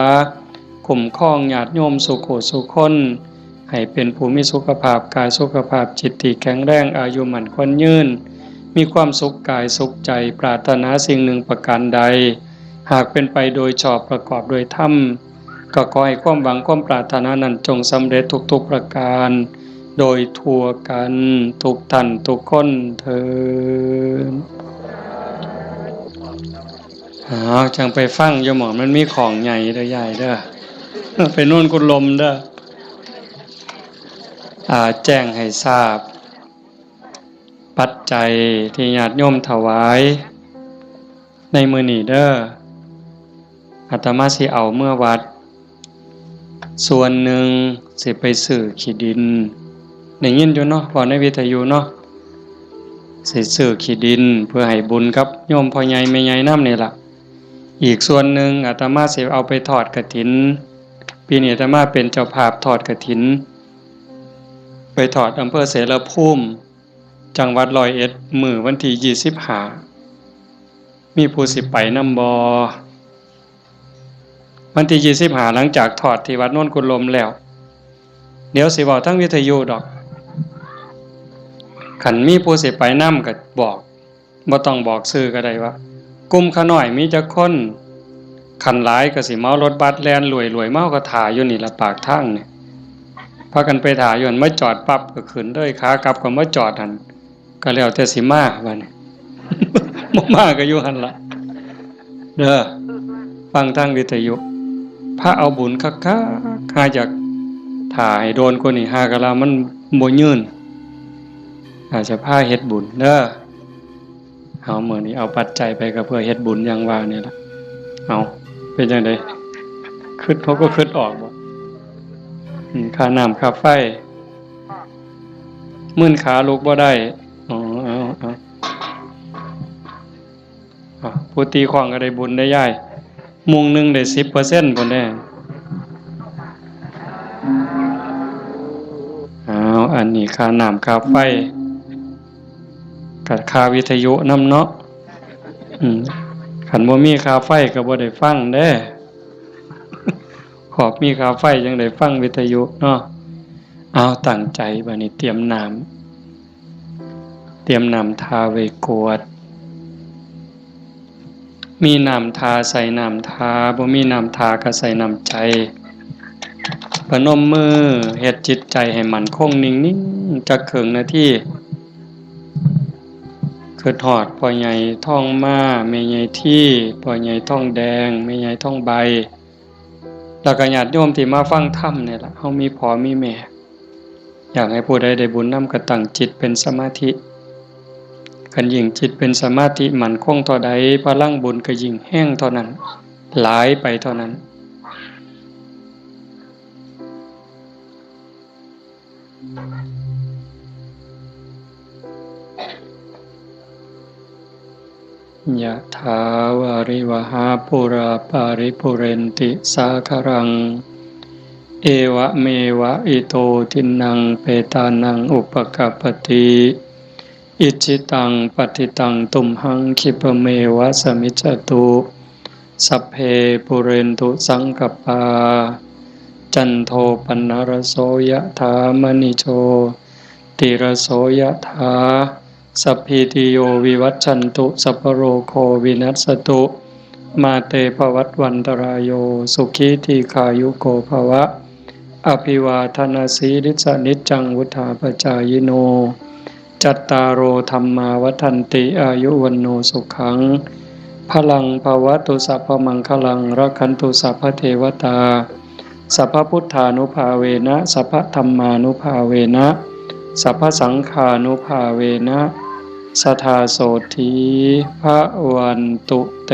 คุ้มครองญาติโยมสู่ผู้สู่คน ให้เป็นผู้มีสุขภาพกายสุขภาพจิตที่แข็งแรง อายุมั่นขวัญยืน มีความสุขกายสุขใจ ปรารถนาสิ่งหนึ่งประการใด หากเป็นไปโดยชอบประกอบโดยธรรม ก็ขอให้ความหวังความปรารถนานั้นจงสำเร็จทุกๆประการ โดยทั่วกันทุกท่านทุกคนเทอญ อ้าว จั่งไปฟังอยู่หม่องมันมีของใหญ่เด้อยายเด้อ ไปโน่นกุลมเด้อ อ่า แจ้งให้ทราบ ปัจจัยที่ญาติโยมถวายในมื้อนี้เด้อ อาตมาสิเอาเมือวัด ส่วนหนึ่งสิไปซื้อขี้ดิน ได้ยินอยู่เนาะ เว้าในวิทยุเนาะ สิซื้อขี้ดินเพื่อให้บุญกับโยมพ่อใหญ่แม่ใหญ่นำนี่ล่ะ อีกส่วนหนึ่งอาตมาสิเอาไปทอดกฐิน ปีนี้อาตมาเป็นเจ้าภาพทอดกฐิน ไปทอดอำเภอเสรภูมิ จังหวัดร้อยเอ็ด มื้อวันที่ยี่สิบห้า มีผู้สิไปนำบ่ วันที่ยี่สิบห้า หลังจากทอดที่วัดโนนกุลมแล้ว เดี๋ยวสิเว้าทางวิทยุดอก คันมีผู้สิไปนำก็บอก บ่ต้องบอกชื่อก็ได้ว่า กลุ่มข้าน้อยมีจักคน คันหลายก็สิเหมารถบัสแล่นรวยๆ มา เฮาก็ถ่าอยู่นี่ล่ะปากทางนี่ พากันไปถ่าอยู่หั่น มาจอดปั๊บก็ขึ้นเลย ขากลับก็มาจอดหั่น ก็แล้วแต่สิมาบัดนี้ บ่มาก็อยู่หั่นล่ะ เด้อ ฟังทางวิทยุ พาเอาบุญคักๆ หาอยากถ่าให้โดนกว่านี้ หากะลามันบ่ยืน อาจจะพาเฮ็ดบุญเด้อ เอามื้อนี้เอาปัจจัยไปก็เพื่อเฮ็ดบุญอย่างว่านี่ล่ะ เอา เป็นจั่งใด คิด เขาก็คิดออกบ่ อืม ค่าน้ำค่าไฟ มึนขาลุกบ่ได้ อ๋อ เอา เอา อ่ะ ผู้ตีค้องก็ได้บุญได้ยาย มุ้งหนึ่งได้สิบเปอร์เซ็นต์พุ้นเด้ อ้าว อันนี้ค่าน้ำค่าไฟ กับค่าวิทยุนำเนาะ อืม คันบ่มีค่าไฟก็บ่ได้ฟังเด้ ขอบมีค่าไฟจั่งได้ฟังวิทยุเนาะ เอา ตั้งใจบัดนี้เตรียมน้ำ เตรียมน้ำทาไว้กรวด มีน้ำทาใส่น้ำทา บ่มีน้ำทาก็ใส่น้ำใจ พนมมือ เฮ็ดจิตใจให้มั่นคงนิ่งๆ จักครึ่งนาที คิดฮอดพ่อใหญ่ทองมา แม่ใหญ่ที พ่อใหญ่ทองแดง แม่ใหญ่ทองใบ แล้วก็ญาติโยมที่มาฟังธรรมนี่ล่ะ เฮามีพ่อมีแม่ อยากให้ผู้ใดได้บุญนำก็ตั้งจิตเป็นสมาธิ คันยิ่งจิตเป็นสมาธิมั่นคงเท่าใด พลังบุญก็ยิ่งแฮงเท่านั้น หลายไปเท่านั้น ยะถาวาริวหาปูราปาริปุเรนติสาคารัง เอวะเมวะอิโตทินนังเปตานังอุปกัปปติ อิจฉิตังปัตถิตังตุมหังคิปะเมวะสมิจจตุ สัพเพปุเรนตุสังกปปา จันโทปนรโสยะถามณิโชติรโสยะถา สัพพีติโยวิวัชชันตุ สัพพโรโควินัสสตุ มาเตภวัตวันตรายโย สุขีทีขายุโกภวะ อภิวาทนาสีลิสนิจจังวุธาปจายิโน จัตตาโรธรรมาวัฒนติ อายุวันโนสุขัง พลังภวตุ สัพพมังคลัง รักขันตุ สัพพเทวตา สัพพพุทธานุภาเวนะ สัพพธรรมานุภาเวนะ สัพพสังฆานุภาเวนะ สทาโสธี พระวันตุเต